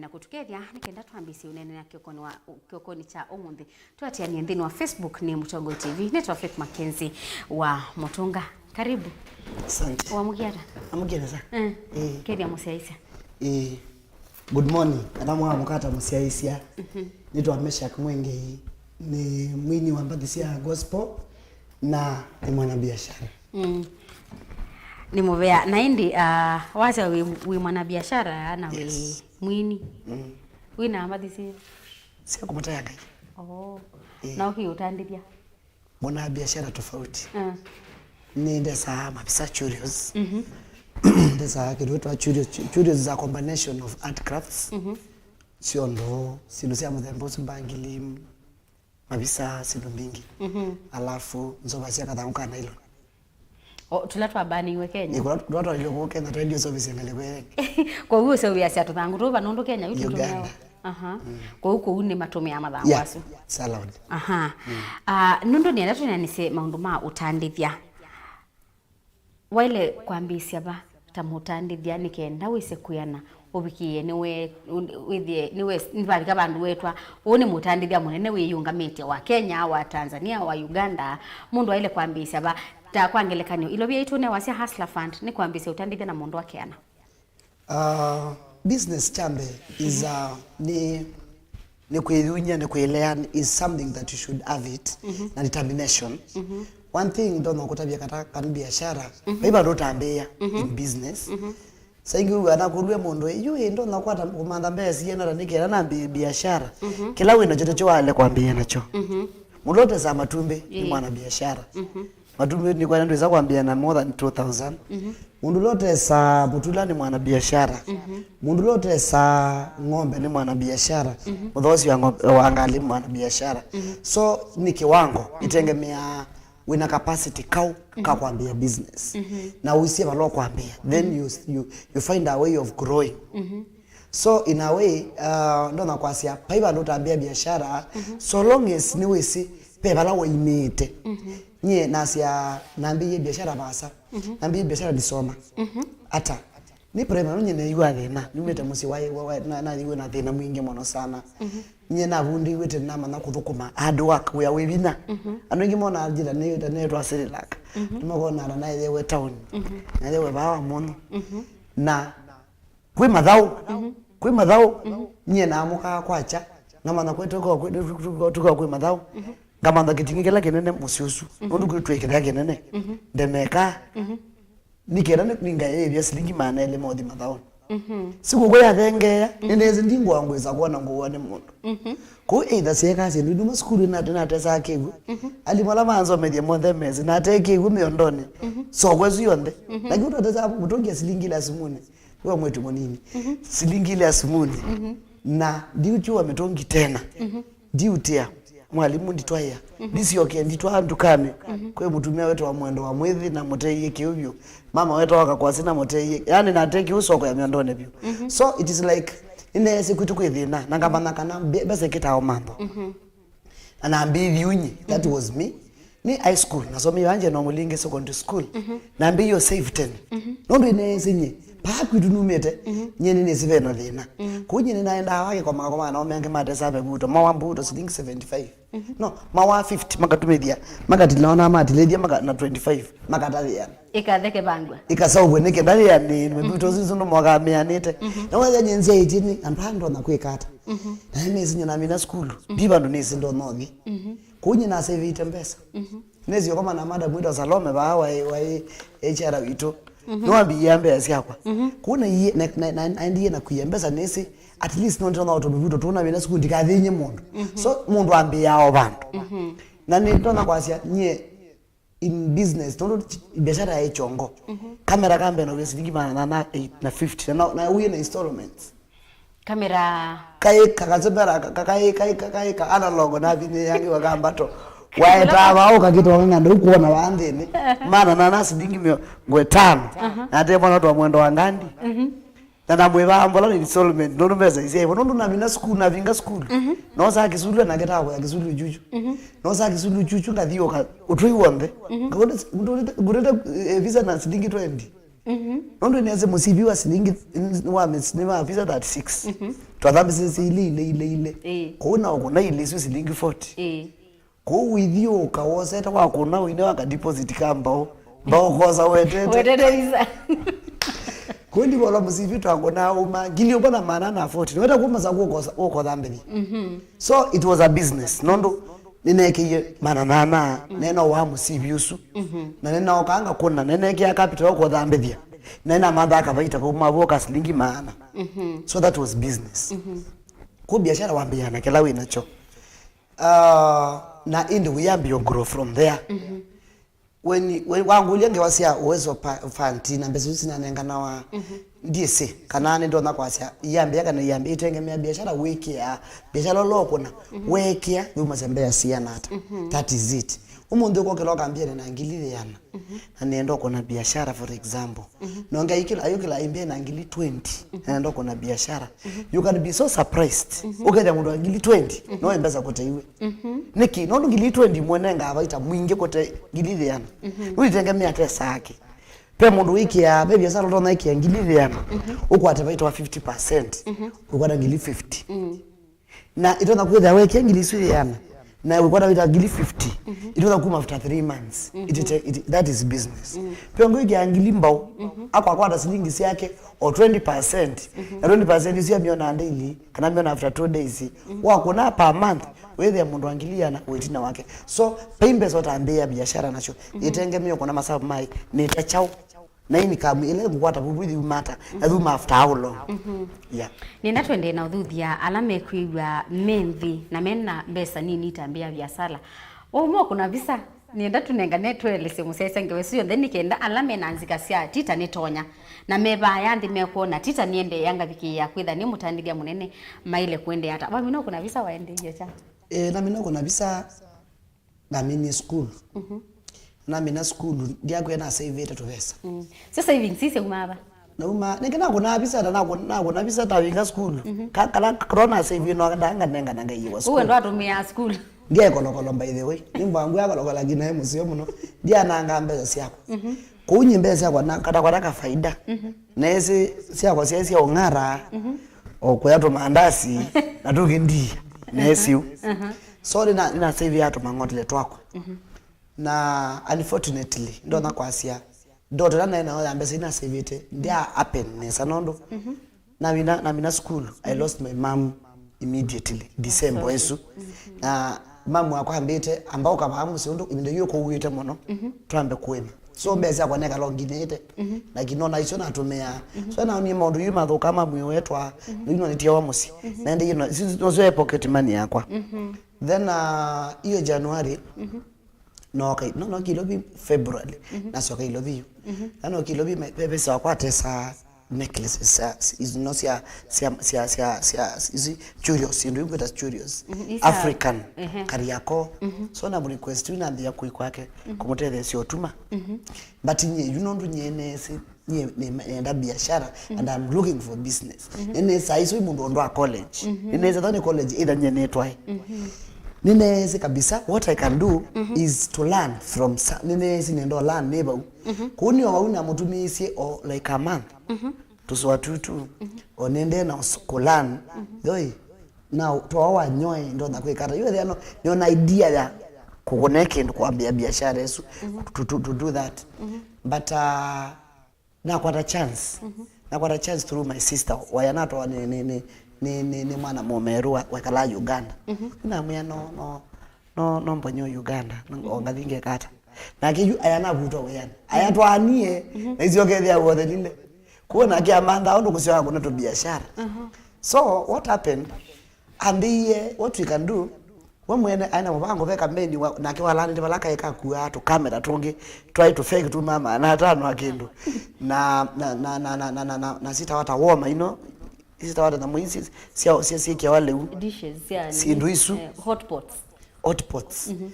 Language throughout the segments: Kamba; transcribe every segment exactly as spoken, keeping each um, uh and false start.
Na kũtũkethya nĩ kenda twambĩĩsye ũneenea kĩokonĩ wa, kĩokonĩ kya ũmũnthĩ. Twatĩanĩe nthĩnĩ wa Facebook nĩ Mũtongoi T V. Nĩtwa Faith Mackenzie wa Mũtũnga. Karibu. Asante. Wamũkie ata? Namũkie nesa. Eh. Eh. Kethya mũsyaĩĩsya. Eh. Good morning. Kana mwamũka ata mũsyaĩĩsya. Mhm. Nĩtwa Meshack Mwengei. Nĩ mwini wa mbathi sya gospel na nĩ mwanabiashara. Mm. Nĩ mũvea. Na ĩndĩ, ah, wasya wĩ, wĩ mwanabiashara na wĩ Yes. mwini. Mm. Wĩ na mbathi sya? Sya kũmũtaya Ngai. Oh. Eh. Na ũkĩũtandĩthya? Mwana biashara tofauti. Ah. Nĩ ndesaa mavisa curios. Mhm. Ndesaa kĩndũ twĩtawa curios. Curios is a combination of art crafts. Mhm. Syonthe, syĩndũ sya mũthemba ũsu, mbangili, mavisa, syĩndũ mbingĩ. Mhm. Alafu nzova sya kathangũ ka nylon. O, tũla twabaniwe Kenya? Ĩ, kũla tũla twalile kũu Kenya, twaendie ũseũvĩsya ngalĩko ĩngĩ. Kwoou ũseũvĩasya tũthangũ tũu va nũndũ Kenya yu tũtũmĩawa? Uganda. Aha. Mm. Kwoou kũu nĩ matũmĩaa mathangũ Yeah, asu? It's allowed. Aha. Mm. Ah, nũndũ nĩenda tũneanĩsye maũndũ ma ũtandĩthya. Waĩle kwambĩĩsya va ta mũtandĩthya nĩ kenda wĩse kwĩana ũvikĩĩe nĩwe, wĩthĩe, nĩwe, nĩvavika vandũ wetwa, ũũ nĩ mũtandĩthya mũnene wĩyĩũngamĩtye wa Kenya, wa Tanzania, wa Uganda? Mũndũ aĩle kwambĩĩsya va? Ta kwa ngelekany'o, ilovia yitũ ne wasya Hustler Fund nĩ kwambĩĩsya ũtandĩthya na mũndũ akeana. Uh, business kya mbee is, uh, nĩ, nĩ kwĩyuny'a, nĩ kwĩlea, is something that you should have it, na determination. One thing ndonya kũtavya kata kana biashara, vai vandũ ũtambĩĩa in business. Saa ingĩ wĩw'aa nakũlw'e mũndũ, "Yu ĩ ndonya kwata kũmantha mbesa siana ata nĩ kenda nambĩĩe biashara." Kĩla wĩ nakyo nĩkyo waĩle kwambĩĩa nakyo. Mũndũ ũla ũtesaa matumbĩ nĩ mwana biashara. Matumbĩ nĩ kwenda ndwĩsa kwambĩĩa na more than two thousand. Mũndũ ũla ũtesaa mũtula nĩ mwana biashara. Mũndũ ũla ũtesaa ng'ombe nĩ mwana biashara. Mũthoosi wa ng'ombe, wa ngalĩ nĩ mwana biashara. So nĩ kĩwango, itengemeaa wĩna capacity kau ka kwambĩĩa business. Na ũisie vala ũkwambĩĩa, then you, you, you find a way of growing. So in a way, uh, ndonya kwasya, vai vandũ ũtambĩĩa biashara, so long as nĩwĩsĩ ve vala waimĩte. Nyie nasya nambĩĩie biashara vaasa. Nambĩĩie biashara ndisoma. Ata? Nĩ primary, nyie neew'aa thĩna. Numĩte mũsyĩ wa, wa, wa, na, nathĩiwe na thĩna mwingĩ mũno sana. Nyie navundĩiwe tene namanya kũthũkũma, hard work, wĩa wĩ vinya. Andũ aingĩ monaa njĩta nĩ, ta nĩtwa Sri Lanka. Nĩmakonaa na naethewe town. Naethewe vaa wa mũno. Na kwĩ mathaũ. Kwĩ mathaũ. Nyie naamũkaa kwakya, ngamanya kwĩ tũkao kwĩ, tũkao kwĩ mathaũ. Ngamantha kĩtingĩ kĩla kĩnene mũsyĩ ũsu. Nũndũ kwĩ twĩ kĩla kĩnene. Ndemekaa. Nĩ kenda nĩ, nĩngaĩĩvya silingi maana elĩ mothi mathaũnĩ. Sikũkũ yathengeea, nĩnĩsĩ ndingũa ngwĩsa kwona ngũwa nĩ mũndũ. Kũu either syekaa syĩndũ nduma sukulu na, natesaa kĩw'ũ. Alimũ ala mansomethie monthe mesĩ, natee kĩw'ũ mĩondonĩ. Soko ĩsu yonthe. Na kĩu twatesaa mũtũngi ya silingi ila simuni. Wĩ mwĩĩtu mũnini. Silingi ila simuni. Na ndiũkyũa mĩtũngi tena. Ndiũtĩa. Mwalimũ nditwaĩa. Ndisyokie, nditwaa ndukanĩ. Kwĩ mũtumĩa wetawa Mwendo wa Mwĩthi na mũteie kĩu vyũ. Mama wetawa Kakwasi na mũteie. Yaani natee kĩu soko ya mĩondonĩ vyũ. So it is like, nĩneesĩ kwitũ kwĩ thĩna. Na ngamanya kana mbe-, mbesa ikĩtaa ũmantho. Na nambĩĩthya unyi. That was me. Nĩ high school, nasomie vaa General Mulenge Secondary School. Nambĩĩie save tene. Nũndũ nĩneesĩ nyie, paa kwitũ numĩte, nyie nĩnĩsĩ ve na thĩna. Kũu nyie nĩnaendaa vaa kĩkomakomaa na aũme angĩ matesaa ve vuto, mawa mbuto silingi seventy-five. No, mawa fifty, makatumĩthya, makatilona, matilĩthya, maka, na twenty-five, makatathĩana. Ĩkatheke vangwa. Ĩkasaũvwe nĩ kenda yĩanĩe, mavuto ũsu nũndũ mokaa meanĩte. Na wethĩa nyie nzyaĩtye nĩ, andũ aa ndonya kwĩka ata? Na nĩnĩsĩ nyie namina sukulu, ndi vandũ nĩsĩ ndonya ũthi. Kũu nyie nasĩvĩte mbesa. Nĩsĩ ũkoma na madam wĩtwa Salome vaa waĩ, waĩ H R witũ. Nĩwambĩĩa mbesa syakwa. Kũu na iye, na, na, na, naendie na kũia mbesa nĩsĩ, at least no ndĩtonya ũtũmĩvuto tũu na wĩna sukulu ndikathĩny'e mũndũ. So mũndũ ambĩĩaa o vandũ. Na nĩtonya kwasya nyie in business, tondũ biashara yaĩ kyongo. Kamera ka mbee na wĩ silingi maana nana eight na fifty. Na, na, na wĩ na installments. Kamera. Kaĩ ka, kasembera, ka, ka, kaĩ, kaĩ, ka, kaĩ ka analog na vinyĩ yangi wa kambato. Waetaa vaa ũkakĩtwa ng'anda ũkuona wa nthĩnĩ. Maana nana silingi mĩongo ĩtano. Na ate mwana twa Mwendo wa Ngandi. Na namwĩvaa mbola nĩ installment, nũndũ mbesa isyaĩvo. Nũndũ navina sukulu, navinga sukulu. Nosaa kĩsulũ nake takwea kĩsulũ kyukyu. Nosaa kĩsulũ kyukyu ngathiũka ũtũi w'onthe. Ngũtĩte, ngũtĩte, eh, visa na silingi twenty. Mhm. Nũndũ nĩnese mũsivi wa silingi, nĩ wa mis-, nĩ wa visa thirty-six. Mhm. Twathambĩsĩsye ilĩ, ilĩ, ilĩ, ilĩ. Ĩĩ. Kũu na ũkũna ilĩ isu silingi forty. Ĩĩ. Kũu wĩthiũũka wosete wakũna ũine wa ka deposit ka mbaũ. Mbaũ kosa wetete. Wetete visa. Kũu ndivola mũsivi twakũna uma ngili ũmwe na maana na forty. Nĩwenda kuma sa kũkosa, kũkothambĩthya. Mhm. So it was a business. Nũndũ nĩneekie maana nana, mhm, nena wa mũsivi ũsu. Mhm. Na nĩnaokaa ngakũna, nĩneekĩa capital ya kũthambĩthya. Na nĩnamathaa kavaita kau mavoka silingi maana. Mhm. So that was business. Mhm. Kũ biashara wambĩaa na kĩla wĩ nakyo. Ah, na ĩndĩ ũyambĩa grow from there. Mhm. When, when wangũlya ngewa sya Uwezo Pa-, Fund na mbesa isu sinanenganawa, mhm, ndiĩsĩ kana nĩndonya kwasya iyambĩa kana iyambĩa itengemea biashara wĩkĩa, biashara ũla ũkũna, mhm, wekĩa, yumasya mbesa siana ata. Mhm. That is it. Ũmũnthĩ ũkokĩla ũkambĩa nĩ na ngili yĩana. Mhm. Na nĩenda ũkũna biashara, for example. Mhm. Nonge ayũkĩla, ayũkĩla aimbĩa na ngili twenty. Mhm. Na nenda ũkũna biashara. Mhm. You can be so surprised. Mhm. Ũkethĩa mũndũ wa ngili twenty, mhm, no mbesa kũteiwe. Mhm. Nĩkĩ? Nũndũ ngili twenty mwenengaa vaita mwingĩ kũte ngili yĩana. Mhm. Nũitengemea tesa yake. Ve mũndũ wĩkĩaa, ve biashara ũtonya ĩkĩa ngili yĩana. Mhm. Ũkwate vaita wa fifty percent. Mhm. Ũkwata ngili fifty. Mhm. Na itonya kwĩthĩa wekĩa ngili isu yĩana, na ũkwata vaita ngili fifty, mhm, itonya kuma after three months. Mhm. It, it, it, that is business. Mhm. Ve ũngĩ wĩkĩaa ngili mbaũ, mhm, akwakwata silingi syake o twenty percent. Mhm. Na twenty percent isu amĩona daily, kana amĩona after two days. Mhm. Wakũna per month, wĩthĩa mũndũ wa ngili yĩana wĩtina wake. So, vai mbesa ũtambĩĩa biashara nasyo. Mhm. Itengemea ũkũna masavu mai, nĩta kyaũ. Na income ĩla ngũkwata vuvu yuma ata, na yuma after how long? Mhm. Yeah. Nĩenda twendee na ũthuthya ala mekwĩw'a me nthĩ na mena mbesa nini itambĩa viasala. Ũmwe ũkũna visa, nĩenda tũnengane twelesye mũsyaĩĩsya ngewa ĩsu yonthe nĩ kenda ala mena nzika sya tita nĩtonya. Na me vaaya nthĩ mekwona tita nĩendeea ngavikĩĩa kwĩtha nĩ mũtandĩthya mũnene maĩle kũendeea ata. Wamina ũkũna visa waendeeie kya? Eh, namina ũkũna visa. Naminie sukulu. Mhm. Namina sukulu, ndyakwĩa nasavĩte tũvesa. Mm. Syo savings ii syaumaa va? Nauma, nĩngĩ nakũnaa visa, na nakũ-, nakũna visa ta wĩka sukulu. Mhm. Ka-, kala kro nasavĩe no ndanganengana ngaiĩwa sukulu. Ũwe ndwatũmĩaa sukulu? Ndyaĩ kolokolo, by the way. Nĩ mbangu ya kolokolo, lakini naĩ mũseo mũno. Ndyananga mbesa syakwa. Mhm. Kũu nyie mbesa syakwa na katakwata ka faida. Mhm. Neesĩ syakwa syaĩ sya ũng'ara, mhm, o kũya tũmandasi, na tũkĩndii, neesĩ ũu. Mhm. So, nĩna, nĩnasavĩaa tũmang'otele twakwa. Mhm. Na unfortunately, ndonya kwasya, ndoto ĩla naĩ nayo ya mbesa inasavĩte, ndya happen nesa nũndũ, mhm, namina, namina sukulu, I lost my mom immediately, December ĩsu. Mhm. Na mamu wakwa ambĩte, amba ũkavaa mũsyĩ ũndũ ĩvinda yu ũkũuĩte mũno, mhm, twambe kũĩma. So, mbesa syakwa nekala nginĩte, mhm, lakini ona icio natũmĩaa. Mhm. So, naonie maũndũ yu mathũka mamu wetwa, mhm, yu nonĩtiawa mũsyĩ. Mhm. Naendie no, si-, nocio e pocket money yakwa. Mhm. Then, uh, iyo January, mhm, noka, no, noka Ilovi February, mhm, nacoka Ilovi yu. Mhm. Na noka Ilovi, me-, ve-, vesa wakwa atesa necklaces sya, si-, ici no sya, sya, sya, sya, sya, ici curios, syĩndũ ingwĩta curios. Mhm, ii sya African, ehe, Kariakoo. Mhm. So na request yu nambia kũi kwake, mhm, kũmũtetheesya ũtuma. Mhm. But nyie, yu nũndũ nyie neesĩ, nyie nĩ-, nenda biashara, mhm, and I'm looking for business. Mhm. Nĩnesa isu mũndũ ũndũ wa college. Mhm. Nĩnesa tha nĩ college, either nyie nĩtwae. Mhm. Nĩnesa kabisa, what I can do, mhm, is to learn from sa-, nĩnesa nenda learn nĩ vau. Mhm. Kũu nĩo vau namũtumĩisye o like a month. Mhm. Tũsũa tutu. Mhm. O nĩendee na ũs-, kũlearn. Mhm. Thoi, na twaa wanyoe, ndonya kwĩka ata. Yu ethĩa no, nĩona idea ya kũkũne kĩndũ kwambĩa biashara ĩsu. Mhm. To, to, to do that. Mhm. But, uh, nakwata chance. Mhm. Nakwata chance through my sister. Waya natwa nĩ, nĩ, nĩ, nĩ, nĩ, nĩ mwana mũmeru wa, wekalaa Uganda. Mhm. Namwĩa no, no, no, no mbonye Uganda. No, mhm, o ngathi ngeka ata. Nake yu aya navutwa wĩanĩ. Aya twaanie, mhm, na isio kethĩa wothe lile. Kuo nake amantha ũndũ kũsyoa kũna tũbiashara. Mhm. So, what happened? Ambĩie, what we can do, we mwene aĩ na mũvango ve kameni wa, nake walanĩte vala kaĩ kakuaa tũkamera tũngĩ, twaĩ tũfake tuma maana atano a kĩndũ. Na, na, na sitawata woma ino, sitawata nyamũ isi sya, sya, syĩkĩawa lĩu. Dishes, yeah, syĩndũ isu. Eh, hot pots. Hot pots. Mhm.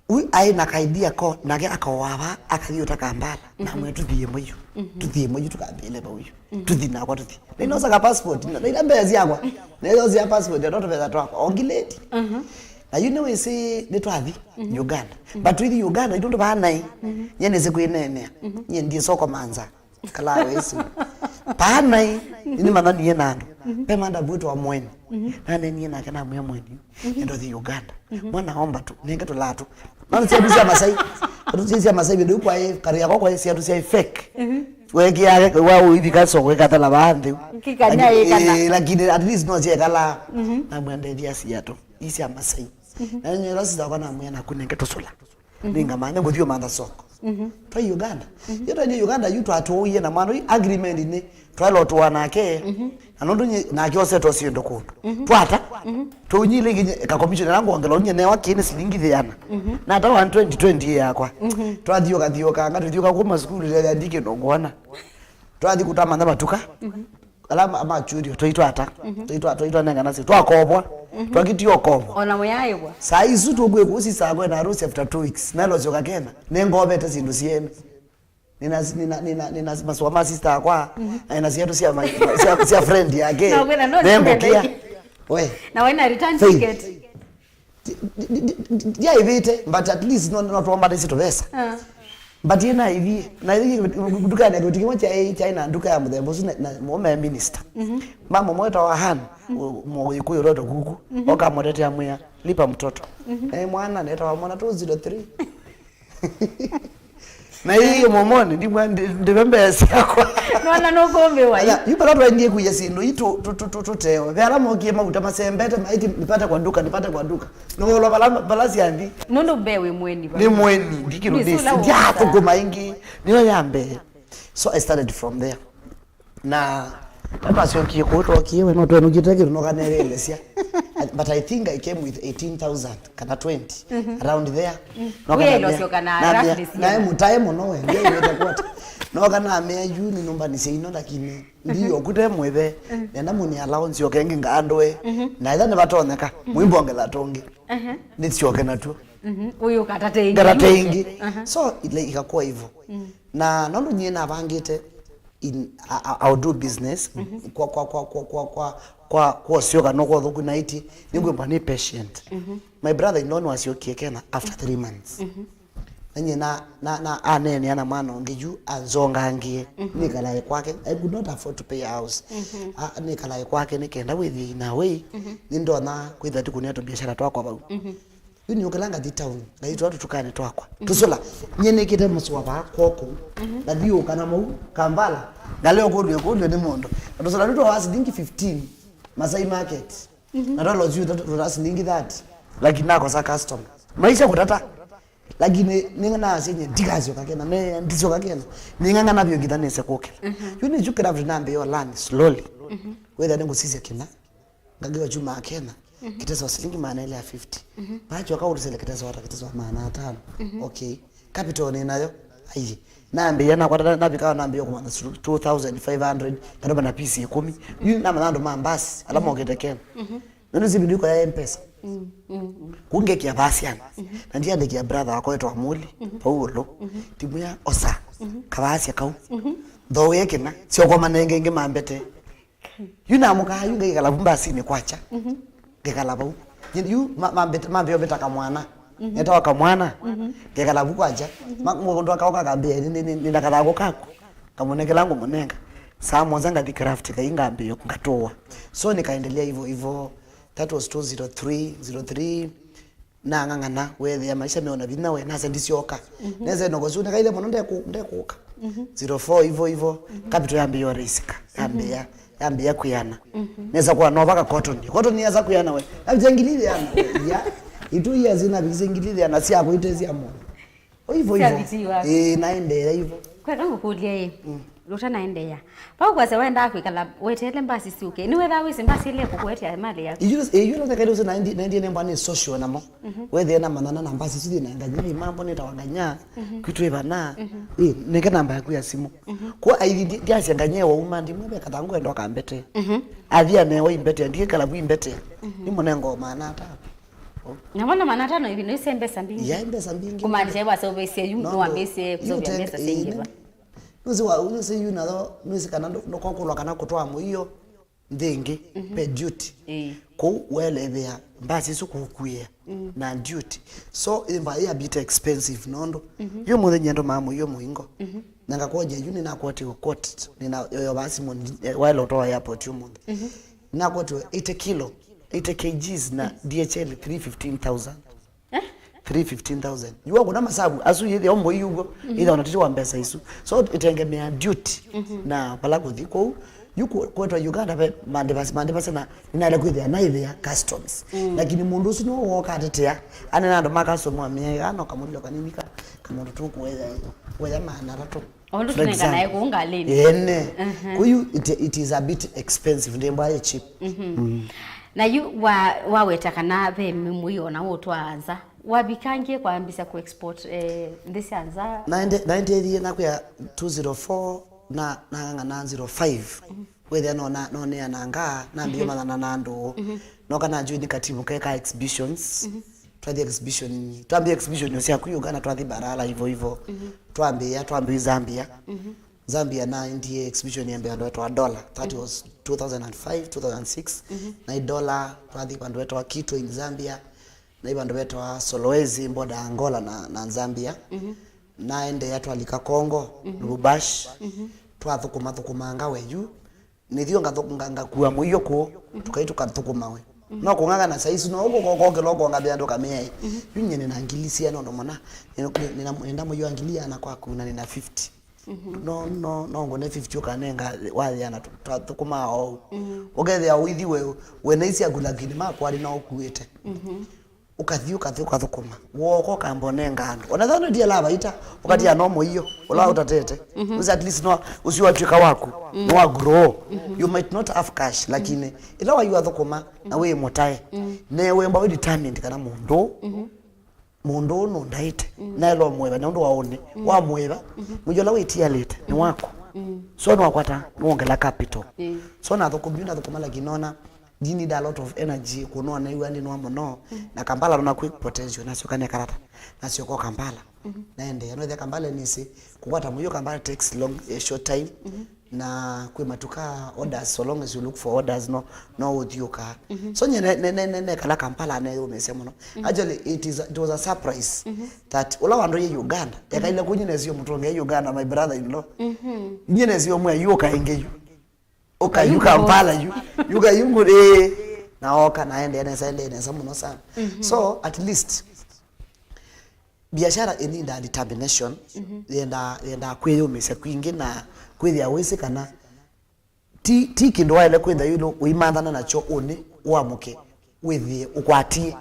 Ũu aĩ na ka idea ko, nake akaoa va, akathi ũta Kampala, na, mhm, mwe tũthi ĩmwe yu. Mhm. Tũthi ĩmwe yu, tũkambĩle vau yu. Mhm. Tũthi nakwa tũthi. Na inosa ka passport, na, na ila mbesa syakwa. Na inosia passport, na tũvesa twakwa. Ongileti. Mhm. Na yu nĩwĩsĩ nĩtwathi, mhm, Uganda. Mhm. But tũithi Uganda, itũ ndũvanai. Mhm. Nye nĩsĩ kwĩneenea. Mhm. Nye ndiĩ soko manza. Kalaa wĩsĩ. Paa naĩ, nĩnĩmanyanie na andũ. Ve manda mwĩtwa Mweni. Nanenie nake namwĩa Mweni, "Nenda ũthi Uganda. Mwana omba tu, nenge tũlatũ." Nani siatũ sya Masai. Atũ sya Masai, vĩndũ kwaĩ, kari yakwa kwaĩ siatũ sya fake. Wekĩa, wa ũithi kaso, wekatala vaa nthĩ. Kikanya ĩkana. Eh, lakini at least no siekala. Namwĩa ndethia siatũ. Ii sya Masai. Na nĩ ĩla sitakwa namwĩa naku nenge tũsũla. Nĩngamanya ngũthi ũmantha soko. Twa Uganda. Yo twa Uganda yu twatũie na mwana yu agreement nĩ twaĩlotũa nake. Na nũndũ nye nake osetwa syĩndũ kũndũ. Twata. Tũnyile nginya ka commission na ngongela unye newa kĩne silingi thĩana. Na ta one twenty twenty yakwa. Twathiũka thiũka nga tuthiũka kuma sukulu ya ndike no ngona. Twathi kutamanya matuka. Ala ma- machurio twaitwata. Twaitwa twaitwa nenga nasi twakobwa. Twakitio kobwa. Ona muyaibwa. Saa isu tukwĩ kusi saa kwenda harusi after two weeks. Nalo sio kakena. Nengovete sindu siene. Nina nina nina nina maswa ma sister akwa. Na nina siatu sia my sia, sia friend yake. Na wena no Nembo kia. We. Na wena return Faith. Ticket. Ndiaivĩte, but at least no no tuomba nĩsĩ tũvesa. Ah. But ĩna ithi na ithi dukani ya kĩmwe kya chai na duka ya mũthemba ũsu na mũme minister. Mama mweta wa han mũyikuyu roto kuku. Oka mwetetea mwĩa lipa mtoto. Eh mwana neta wa mwana two zero three. Na ii momoni ndimwa ndive mbesa yakwa. Nona nũkũmbĩwa yu. Yu pala twaendie kuya sindu ii tu tu tu tu tuteo ve ala mokie mauta masembete maiti nipate kwa duka nipate kwa duka. Nolo pala pala siandi. Nũndũ mbe wĩ mweni. Ni mweni ndikiru ndisi ndiathũkũma ingi. Niyo ya mbee. So I started from there. Na atwasyokie kũu twokie we no twenũkite kĩndũ nokaneelelesya. But I think I came with eighteen thousand kana twenty around there. Noka wĩlosyo kana nae mũtae mũno we ndiaĩwĩte kwata. Noka namea yu nĩnũmbanisye ino lakini ndiyo kute mwĩthe. Nenda mũni allowance yoke ngi ngaandũe. Na ĩtha nĩvatonyeka mwĩmbongela tũngĩ. Nĩsyoke natuo. Ũyũ katate ingi. Katate ingi. So ile ikakuwa hivyo. Na nondu nyie navangite in, I, I, I'll do business kwa kwa kwa kwa kwa kwa kwa kwa sio kana kwa thuku na iti ningwimba ni patient. My brother in law wasyokie kena after three months. Na nyie na na na anene ana mwana ungi yu anzongangie nikalae kwake. I could not afford to pay a house. Nikalae kwake nikenda withi na wei nindona kwitha tikunia tu biashara twakwa vau. Yu nĩũkĩla ngathi town, ngathi twa tũtukanĩ twakwa. Tũsũla, nyie nĩkĩte mũsũa vaa kwoko, ngathi ũka na mau, Kampala, ngalea ũkũlw'e kũlw'e nĩ mũndũ. Na tũsũla tũ twa silingi fifteen, Masai Market. Na twa lozi tũ twa silingi thirty. Lakini nakosa customer. Maisha kũtata. Lakini nĩnga naasya nye, ndikasyoka kena, ne, ndisyoka kena. Nĩng'ang'ana vyũ nginya nĩse kũkĩla. Yu nĩkyo kĩla vitu nambĩĩa learn slowly. Wĩthĩa nĩngũsisya kĩna. Ngagĩwa kyumaa kena kĩteso wa silingi maana elĩ ya fifty. Vaa kyoka ũtũsele kĩteso ata kĩteso wa maana atano. Okay. Capital nĩ nayo. Aiye. Nambĩĩa nakwata navika nambĩĩa kũmana two thousand five hundred kana na pisi ikũmi. Yu namanya andũ ma mbasi ala mokĩte kena. Nũndũ si video ya mpesa. Kungĩkia vasiana. Na ndiandĩkia brother wakwa wetwa Muli Paulo. Timu ya osa kavasya kau. Thoe kena syokomanenge ngi mambete. Yu namũkaa yu ngekala vu mbasinĩ kwakya. Ngekala vau. Yu mambeo mbĩta kamwana. Netawa kamwana. Ngekala vu kwakya. Mũndũ akaoka akambĩa nĩna kathangũ kaku. Ngamũnengela ngũmũnenga. Saa mũonza ngathi craft kai ngambĩo ngatũwa. So nikaendelea hivyo hivyo. That was two zero three, zero three. Nang'ang'ana weethĩa maisha meona vinya we nasa ndisyoka. Nesa noko su nekaile mũno ndeku ndekuka. Zero four ivo ivo capital yambia ĩraisika yambia yambia kwĩana. Nesa kwa nova ka cotton cotton yasa kwĩana we navisa ngili thĩana ya itu ia zina visa ngili thĩana sya kwĩtethya mũno. O ivo ivo. Ĩĩ naendeea ivo. Kwenda ngũkũlya ĩ. Ũtanaendeea. Vau kwasya wendaa kwĩkala weteele mbasi syũke. Nĩwethaa wĩsĩ mbasi ĩlĩ kũkũetea mali yaku. Iyũla ĩyũla nekaile ũsĩ naendie nembwa nĩ social namo. Wethĩe na manana na mbasi isu thiĩ na nganya ĩ mambo nĩtawa nganya. Kwitũ ĩvana. Ĩ nĩke namba yaku ya simũ. Kwa aithi ndiasya nganya ĩwa uma ndimwe ve kathangu enda ũkambete. Athi anewa imbete ndikĩkala vu imbete. Nĩmũnengo maana ata. Na wana maana atano hivi nĩse mbesa mbingĩ. Ya mbesa mbingĩ. Kumaanisha ĩwa sovesya yu no ambese kusovya mbesa singi va. Nũsĩ wa nũsĩ yu nayo nũsĩ kana ndũkokulwa kana kũtwaa mũio nthĩ ĩngĩ pe duty. Ĩĩ. Kũu ũelethea mbasi isu kũkuĩa na duty. So ĩmba ĩ a bit expensive nũndũ yu mũthenya ndo maamũio mũingo. Na ngakwonja yu nĩnakwotiwe quote, nĩna yoyo basi mũni waĩle ũtwawa airport ũmũnthĩ. Nĩnakwotiwe eighty kilo, eighty kilograms na D H L three fifteen thousand. Three fifteen thousand. Yu wakũna masavu asu yĩthĩa ũmwe yu ũguo, ĩthĩa ona tĩtĩ wa mbesa isu. So ĩtengemea duty na vala kũthi kũu. Yu ku- kwetwa Uganda ve mandĩvasi, mandĩvasi na nĩnaĩle kwĩthĩa naĩthĩa customs. Lakini mũndũ ũsu nĩwe wooka atetea, anena andũ ma custom amea ĩga no kamũlilo kanini ka kamũndũ tũkũeya, kũeya maana atatũ. Ũndũ for tunenganae example. Kũu ngalĩnĩ. Ene. Kũyu it, it is a bit expensive, ndĩ mbwaye cheap. Na yu wa waweta kana ve mũio na ũtwaa nza, wavikangie kwambĩsya ku export eh, nthĩ sya nza? Naende- naendethie nakwĩa two zero four na nang'ang'ana zero five. Wĩthĩa nona noneananga nambie mathana na andũ. Noka na join katimu keka exhibitions. Twathi exhibition, twambia exhibition sya ku Uganda, twathi Mbarara hivyo hivyo. Twambia twambia Zambia. Zambia naendie exhibition ya mbee andũ etwa Dola. That was two thousand and five, two thousand and six. Na i Dola twathi vandũ etwa Kitwe in Zambia. Na i vandũ vetwa Solwezi, border ya Angola na, na Zambia. Naendeea twalika Congo, Lubumbashi. Twathũkũma thũkũmanga we yu. Nĩthiũ ngathu- nga- ngakua mũio kũu, tũkai tũkathũkũma we. No kũng'ang'ana saisu, no ũkũkokokĩla ũkongavĩa ndũkamĩaĩ. Yu nyie nĩna ngili siana ũndũ mũna. Nĩna- nĩna- nĩna mũio wa ngili yana kwaku na nĩna fifty. No, no, no ngũne fifty ũkanenga wathĩana twathũkũmaa ou. Ũkethĩa ũithi we, we na isyaku lakini makwa nĩ no ũkuĩte. Ũkathi ũkathi ũkathũkũma. Wooka ũkamba ũnenga andũ. Ona ethĩwa nĩ diela vaita, ũkatia no mũio, ũla ũtatete. Ũsi at least no, ũcio watwĩka waku, nĩ wa grow. You might not have cash, lakini ĩla waiwa thũkũma, na wĩ mũtae. Ne wemba wĩ determined kana mũndũ, mũndũ ũũ nũndaĩte, naĩla ũmũĩva, nĩ ũndũ wa ũnĩ, wamũĩva, mũio ũla wĩtialĩte, nĩ waku. So nĩwakwata, nĩwongela capital. So nathũkũmi, nathũkũma lakini nona, Ndi need a lot of energy kũnũa naiw'a ndinũa mũno, na Kampala nona kwĩ potential, nasyoka nekalata, nasyoka o Kampala. Naendeea, no ĩthe Kampala nĩsĩ, kũkwata mũio Kampala takes long, a short time, na kwĩ matuka orders, so long as you look for orders, no, no ũthiũkaa. So nye ne- ne- ne- ne- nekala Kampala neyũmĩsya mũno. Actually, it is, it was a surprise that ũla wandũ yĩ Uganda, ekaile kũnyi nesio mũtũnge Uganda, my brother in law. Nye nesio mwe yu ũkainge yu. Ũka yu Kampala yu. Yuka yu ngũrĩ. Na oka na endee nesa, endee nesa mũno sana. So at least biashara ĩnindaa determination, yenda yenda kwĩyũmĩsya kwingĩ na kwĩthĩa wĩsĩ kana ti ti kĩndũ waĩle kwĩtha yu ũimanthana nakyo ũnĩ ũamũke wĩthĩe ũkwatie.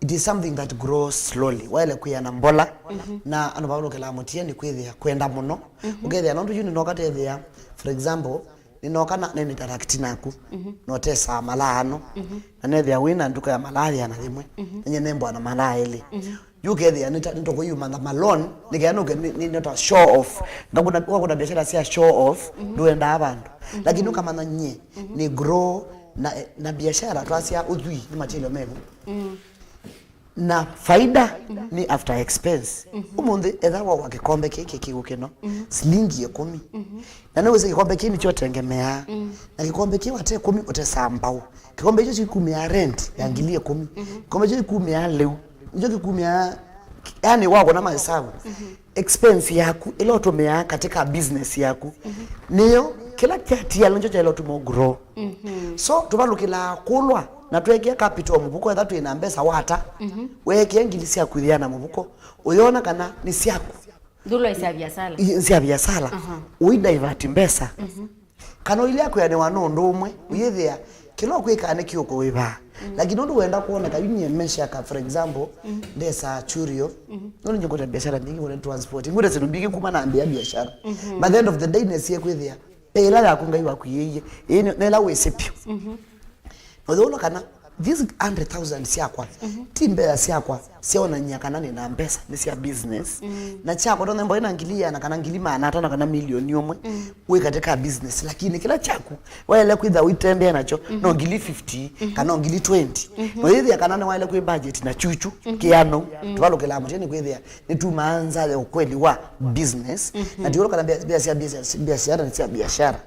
It is something that grows slowly. Waĩle kwĩana mbola, na andũ mavalũkĩlaa mũtienĩ kwĩthĩa kwenda mũno. Ũkethĩa nũndũ yu nĩnoka tethĩa, for example, nĩnoka na nĩ interact naku, notesaa malaa ano, na nethĩa wĩ na nduka ya malaa yĩana yĩmwe, na nye nembwa na malaa elĩ. Yu ũkethĩa nĩta- nĩtũkũyumantha malon, nĩkea nũke nĩ- nĩ- nĩta show off. Ngakuna- wakuna biashara sya show off, ndũendaa vandũ. Lakini ũkamanya nye nĩ grow na, na biashara twasya ũthwii nĩ matilio mevu. Na faida nĩ after expense. Ũmũnthĩ etha wawa kĩkombe kĩĩ kĩ kĩu kĩno, silingi ĩkũmi. Na nĩwĩsĩ kĩkombe kĩĩ nĩkyo ũtengemeaa. Na kĩkombe kĩĩ wate ĩkũmi ũtesaa mbaũ. Kĩkombe kĩu kĩkumĩaa rent ya ngili ĩkũmi. Kĩkombe kĩu kĩkumĩaa lĩu. Nĩkyo kĩkumĩaa, yani wakona mahesabu. Expense yaku ĩla ũtũmĩaa katika business yaku, nĩyo kĩla kyatiala nĩkyo kyaĩle ũtuma grow. So tũvalũkĩlaa kũlwa na tweekĩa capital mũvuko, etha twĩ na mbesa wata, weekĩa ngili syaku ĩana mũvuko, ũyona kana nĩ syaku. Ndũlwa sya biasala. I- sya biasala. Ũidivert mbesa. Kana ũilea kwĩanĩwa nĩ ũndũ ũmwe, ũyĩthĩa kĩla ũkwĩkaa nĩ kĩũkũĩvaa. Lakini ũndũ wenda kwoneka, yu nyie meshaka, for example, ndesa churio, nũndũ nyie ngũta biashara mbingĩ, ngũta transport, ngũta syĩndũ mbingĩ kuma nambĩa biashara. But the end of the day, nesie kwĩthĩa, ve ĩla yaku Ngai waku yĩie, ĩĩ nĩ- nĩla wĩsĩ vyũ. Na ũyũlwa kana, these hundred thousand syakwa, ti mbesa syakwa, syaonany'a kana nĩ na mbesa, nĩ sya business. Na kyakwa, tondũ mboĩ na ngili ĩana kana ngili maana atano kana milioni ũmwe, wĩ katika business. Lakini kĩla kyaku, waĩle kwĩtha ũitembea nakyo, no ngili fifty, kana no ngili twenty. Na ũyĩthĩa kana nĩwaĩle kwĩ budget na chuchu, kĩano, tũvalũkĩlaa mũtĩ nĩ kwĩthĩa, nĩtumaa nza ya ũkweli wa business. Na tiũlũ kana mbia mbia sya biashara, biashara nĩ sya biashara.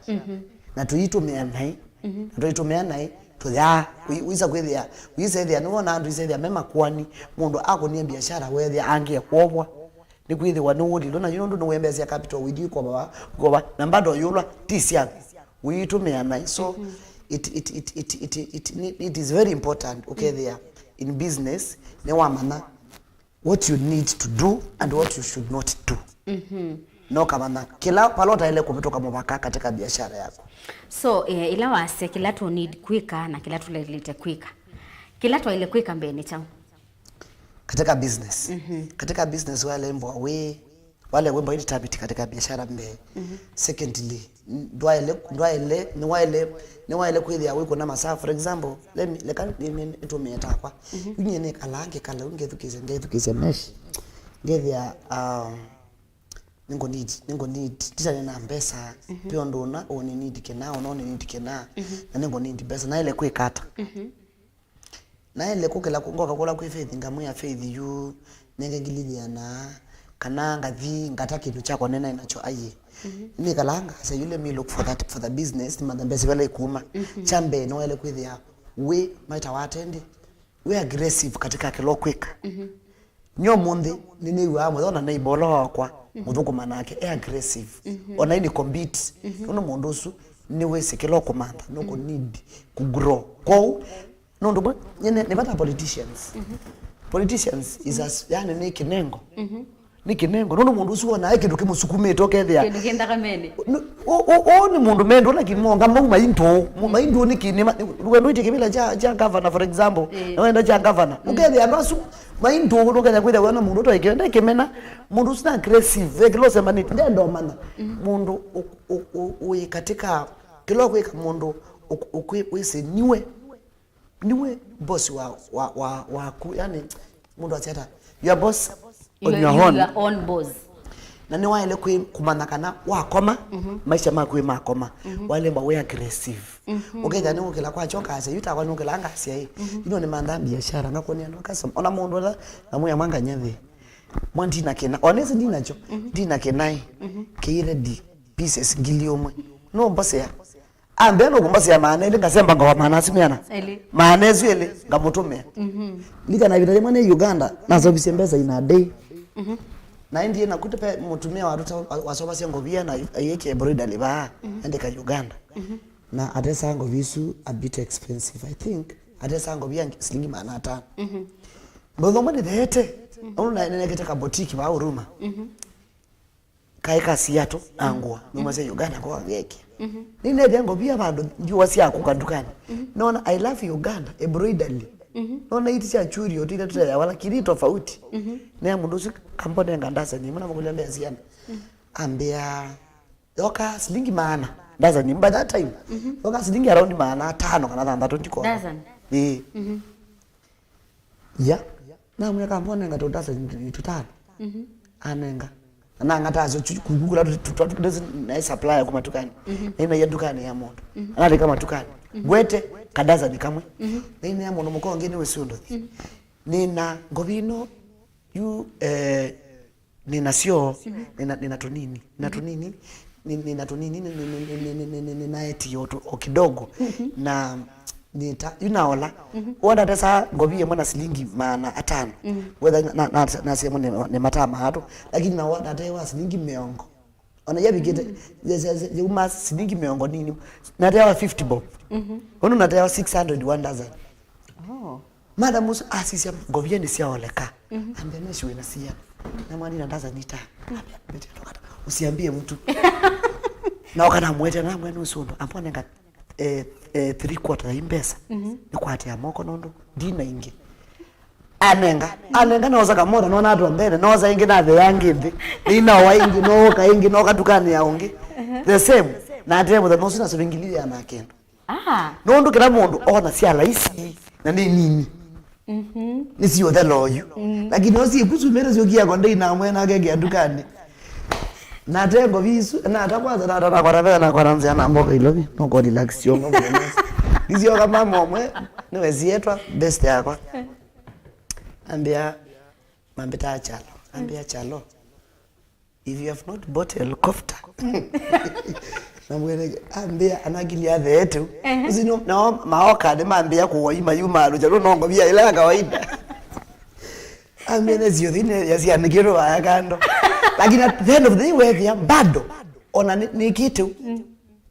Na tũitũmĩa naĩ, na tũitũmĩa naĩ, Tũyaa, ũi-, ũisa kwĩthĩa, ũisa ĩthĩa, nĩwona andũ isa ĩthĩa me makuani, mũndũ akũnie biashara, weethĩa angĩe kwovwa. Nĩkwĩthĩwa nĩwũlilwe na yu nũndũ nĩwĩmbesya capital, wĩthi ũkova, ũkova, na bado yũlwa, ti syaku, ũitũmĩa naĩ. So, it, it, it, it, it, it, it, it is very important, ũkethĩa in business, nĩwamanya what you need to do and what you should not do. Na ũkamanya kĩla, vala ũtaĩle kũvĩtũka mũvaka katika biashara yaku. So, eh, ĩla wasya kĩla tũ need kwĩka na kĩla tũlaĩlĩte kwĩka, kĩla twaĩle kwĩka mbee nĩ kyaũ? Katika business. Katika business wale mbwa wĩ, wale wĩ mbwa determined katika biashara mbee. Secondly, ndwaĩle, ndwaĩle, nĩwaĩle, nĩwaĩle kwĩthĩa wĩkũna masaa. For example, let me, leka nĩ, nĩ, nĩtũmĩe takwa. Yu nyie nĩkalaa, ngĩkala, ngethukĩĩsya, ngethukĩĩsya mesh. Ngethĩa, um, nĩngũ need, nĩngũ need, nditane na mbesa, pe ũndũ ũna, ũnĩ need kĩna, ũna ũnĩ need kĩna, na nĩngũ need mbesa, naĩle kwĩka ata? Naĩle kũkĩla kũ-, ngoka kũla kwĩ Faith, ngamwĩa, "Faith, yu nenge ngili ĩana," kana ngathi ngata kĩndũ kyakwa nĩnaĩ nakyo aiĩ. Nĩkalaa ngasya, "You let me look for that, for the business, nĩmanthe mbesa vala ikuma." Kya mbee, nĩwaĩle kwĩthĩa wĩ maita wa atendi, wĩ aggressive katika kĩla ũkwĩka. Nyie ũmũnthĩ nĩnĩw'aa mũyo na neighbor ũla wakwa mũthũkũma nake e aggressive. Ona ini compete. Nũndũ mũndũ ũsu nĩwĩsĩ kĩla ũkũmantha, nũkũ need kũgrow. Kwoou, nũndũ mwe, nyie nĩ, nĩ vata politicians. Politicians is as, yani nĩ kĩnengo. Nĩ kĩnengo. Nũndũ mũndũ ũsu wona e kĩndũ kĩmũsukumĩte ũkethĩa. Kĩndũ kĩ nthakamenĩ. Nũ-, ũ-, ũ-, ũũ nĩ mũndũ mendũ, lakini monga mau maindũ. Mu-, maindũ nĩ kĩnĩma, wendo ĩtĩ kĩvĩla kya, kya governor, for example. Na wenda kya governor. Ũkethĩa andũ asu maindũ, ũkethĩa kwĩthĩa wĩona mũndũ ũtoĩ kĩvenda kĩmena. Mũndũ ũsu na aggressive, ve kĩla ũsembanĩtye, ndenda ũmanya. Mũndũ ũ-, ũ-, ũ-, ũĩ katika, kĩla ũkwĩka mũndũ ũ-, ũkwĩ-, wĩsĩ niwe. Niwe boss wa, wa, wa, waku, yani, mũndũ asyata, you are boss on your own. You are your own boss. Na nĩwaĩle kwĩ kũmanya kana wakoma, maisha maku ĩ makoma, waĩle mba wĩ aggressive. Ũkethĩa nĩwũkĩla kwakya ũkasya, yu takwa nĩũkĩla ngasya ĩ, ino nĩmantha biashara, ngakuonea no customer. Ona mũndũ ũla namwĩa mwanga nyathi, mwa ndina kĩna, onesi ndinakyo, ndina kĩna ĩ, kĩ ready, pieces ngili ũmwe. No mbosea. Ambĩa nũkũmbasya maana elĩ, ngasemba ngawa maana asu meana. Elĩ. Maana asu elĩ, ngamũtũmĩa. Likana ĩvinda yĩmwe nĩ Uganda, naseũvisye mbesa in a day. Na ĩndĩ naku pe mũtumĩa watuta-, wa-, waseũvasya ngovia na ayĩkĩa embroidery vaa, endeka Uganda. Na atesaa ngovia isu a bit expensive, I think. Atesaa ngovia silingi maana atano. Mũthenya ũmwe nĩtheete, ũndũ na-, nĩnekĩte ka boutique vaa Huruma. Kaĩ ka siatũ na ngũa, nũmasya Uganda kwa geke. Nĩnethĩa ngovia vandũ ngiwa sya kũka ndukanĩ. Nona I love Uganda, embroidery. Nona iti sya churio, tũthe tũteyawa, lakini tofauti. Nea mũndũ ũsu kambonenga ndasani, mwana mũkũlya mbea siana. Ambĩa, yoka silingi maana, ndasani, by that time. Yoka silingi around maana atano kana thanthatũ ndikona. Ndasani? Ĩĩ. Ya, namwĩa kambonenga tũndasani tũtano. Anenga. Na nang'atasyo kuku kula tũtũ naĩ supplier kuma tukani. Naĩ naia ndukanĩ ya mũndũ. Analika matukani. Ngwete kadasani kamwe. Naĩ nĩa mũndũ mũka ũngĩ nĩwĩsĩ ũndũ thi. Nĩna ngovi ĩno yu, eh, nĩnasyo, nĩna, nĩna tũnini. Nĩna tũnini. Nĩ-, nĩna tũnini, nĩ-, nĩ-, nĩnaetie o tũ-, o kidogo. Na nĩta, yu naola. Wona ndesa ngovi ĩmwe na silingi maana atano. Wetha na, na, na, nasema nĩ, nĩ mataa maatũ. Lakini na wona natewa silingi mĩongo. Ona yavikĩte, ya, ya, ya, yauma silingi mĩongo nini. Natewa fifty bob. Ũndũ natewa six hundred one dozen. Oh. Madam ũsu asisya ngovia nĩsyaoleka. Ambĩa, "Mesh wĩna siana." Na mwana na ndasa nita. Ambĩa, "Mbete ndokata. Usiambie mtu." Na wakana mwete na mwana ũsu ũndũ. Ambĩa, "Nenga, eh, eh, three quarter ya mbesa." Nĩkwatia moko nũndũ ndina ingĩ. Anenga. Anenga noza kamona, nona atwa mbele, noza ingĩ na the yangi nthĩ. Ninaoa ingĩ, noka ingĩ, noka tukani ya ũngĩ. The same. Na ate mũthenya ũsu na sũvingililia na kĩndũ. Ah. Nũndũ kĩla mũndũ ona sya laisi na nĩ nini. Nĩsiũthela oyu. Lakini osi kusumĩra syokia konde inamwe nake kĩa ndukanĩ. Na atengo visu, na ata kwanza, na ata nakwata vea, nakwata nzĩa na mboka ilovi, no ko relax yongo mwana. Nisyoka mama omwe, nĩwe sietwa best yakwa. Ambĩa, mambĩta Chalo. Ambĩa, Chalo, if you have not bought a helicopter, Na mwene ambĩa anakili atheetu. Ehe. Usi no, nao maoka nĩ mambĩa kũwai mayuma alũja no nongo bia ila ya kawaida. Ambĩa nĩ sio thine ya sia nikiro ya kando. Lakini at the end of the day wewe bado ona ni, ni kitu.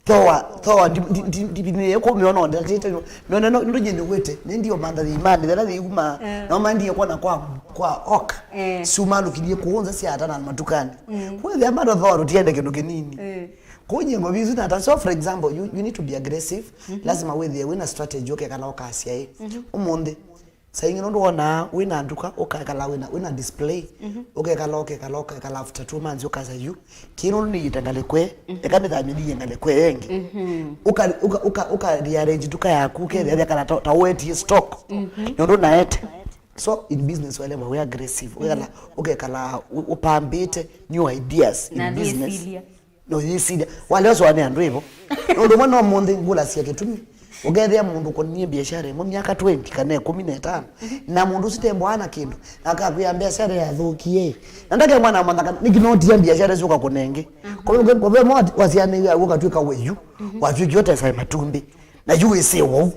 Thoa, thoa, ndi, ndi, ndi, ndi, ndi, kũmĩona ndatĩte, mĩone no, ndo nyende gwĩte, nĩ ndio mandhathi imani, thela thiuma, Eh. no mandie kuona kwa, kwa oka. Eh. Suma lukilie kuunza sia hata na matukani. Mm. Kwa hiyo, bado thoa, tutiende kĩndũ kĩnini. Eh. Kwa hiyo, ngo bizu na hata, so for example, you, you need to be aggressive, lazima wĩthĩe wĩna strategy, ũkekala ũkasya ĩ. Ũmũnthĩ, saa ingĩ nũndũ wonaa wĩna nduka, ũkekala wĩna, wĩna display, ũkekala, ũkekala, ũkekala after two months, ũkasya yu, kĩĩ nũndũ nĩyĩte ngalĩko ĩ, eka nĩthamĩlie ngalĩko ĩ ĩngĩ. Ũka, ũka, ũka, ũka rearrange nduka yaku, ũkethĩa kana ta, ta wetie stock, nũndũ naete. So in business, wale we aggressive, ũkekala, ũkekala ũ-, ũpambĩte new ideas in Na business. Thiĩsilia. No yĩsilya. Wale ũsũanĩa andũ ĩvo. Ũndũ ũmwe no mũnthĩ ngũlasya kĩtumi. Ũkethĩa mũndũ ũkũnie biashara ĩmwe myaka twenty kana ĩkũmi na ĩtano. Na mũndũ ũsu tembwa ana kĩndũ. Na akakwĩa biashara yathũkie. Na ndake mwana mwana kana nĩkĩ no tia biashara ĩsu ũkakũnenge. Kwa hiyo kwa hiyo mwa wasianĩiwe ũkatwĩka weyu. Watwĩkie ũtesa matumbĩ. Na yu wĩsĩ wau.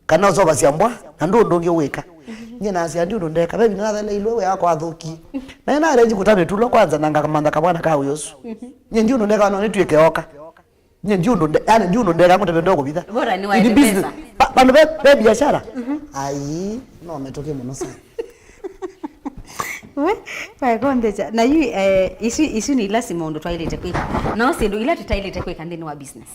Kana ũsovasya mbwa, na ndũ ũndũ ũngĩ wĩka. Nyie nasya ndi ũndũ ndeka, ve vindu natheleilwe wĩa wakwa athũkie. Na ĩna arrange kũta mĩtulo kwanza na ngakamantha kamwana ka wĩa ũsu. Nyie ndi ũndũ ndeka no nĩtw'ĩke oka. Nyie ndi ũndũ nde, yani ndi ũndũ ndeka ngũteve ndo kũvitha. Bora nĩ waende pesa. Vandu ve, ve biashara. Ai, no metoke mũno sana. We, wakondecha. Na yu, eh, isu, isu nĩ ila si maũndũ twaĩlĩte kwĩka. No syĩndũ ila tũtaĩlĩte kwĩka nthĩnĩ wa business.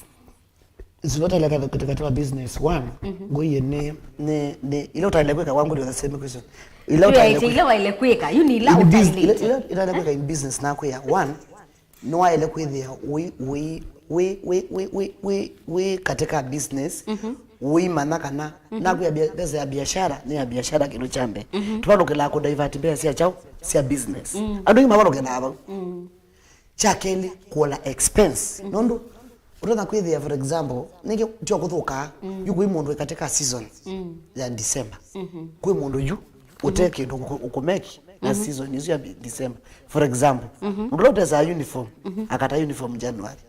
Zilotele katika wa business one, ngũie nĩ, nĩ, nĩ, ila ũtaile kwĩka wangu ndio the same question. Ila ũtaile kwĩka. Ila waile kwĩka, yu nĩ ila ũtaile. Ila ila itaile kwĩka in business na kwĩa one, nĩ waile kwĩthĩa wĩ, wĩ, wĩ, wĩ, wĩ, wĩ, wĩ katika business, wĩ mana kana, na kwĩa bia-, pesa ya biashara, nĩ ya biashara kĩndũ cha mbee. Tũvalũkĩlaa kũ divert mbesa cia chao, cia business. Andũ ingĩ mavalũkĩlaa vau. Kya kelĩ, kũola expense. Nũndũ ũtonya kwĩthĩa, for example, nĩkĩ tyo kũthũkaa, yu kwĩ mũndũ wĩ katika season ya December. Kwĩ mũndũ yu ũte kĩndũ ũkũ-, ũkũmeki na season isu ya bi-, December. For example, mũndũ ũla ũtesaa uniform, akata uniform January.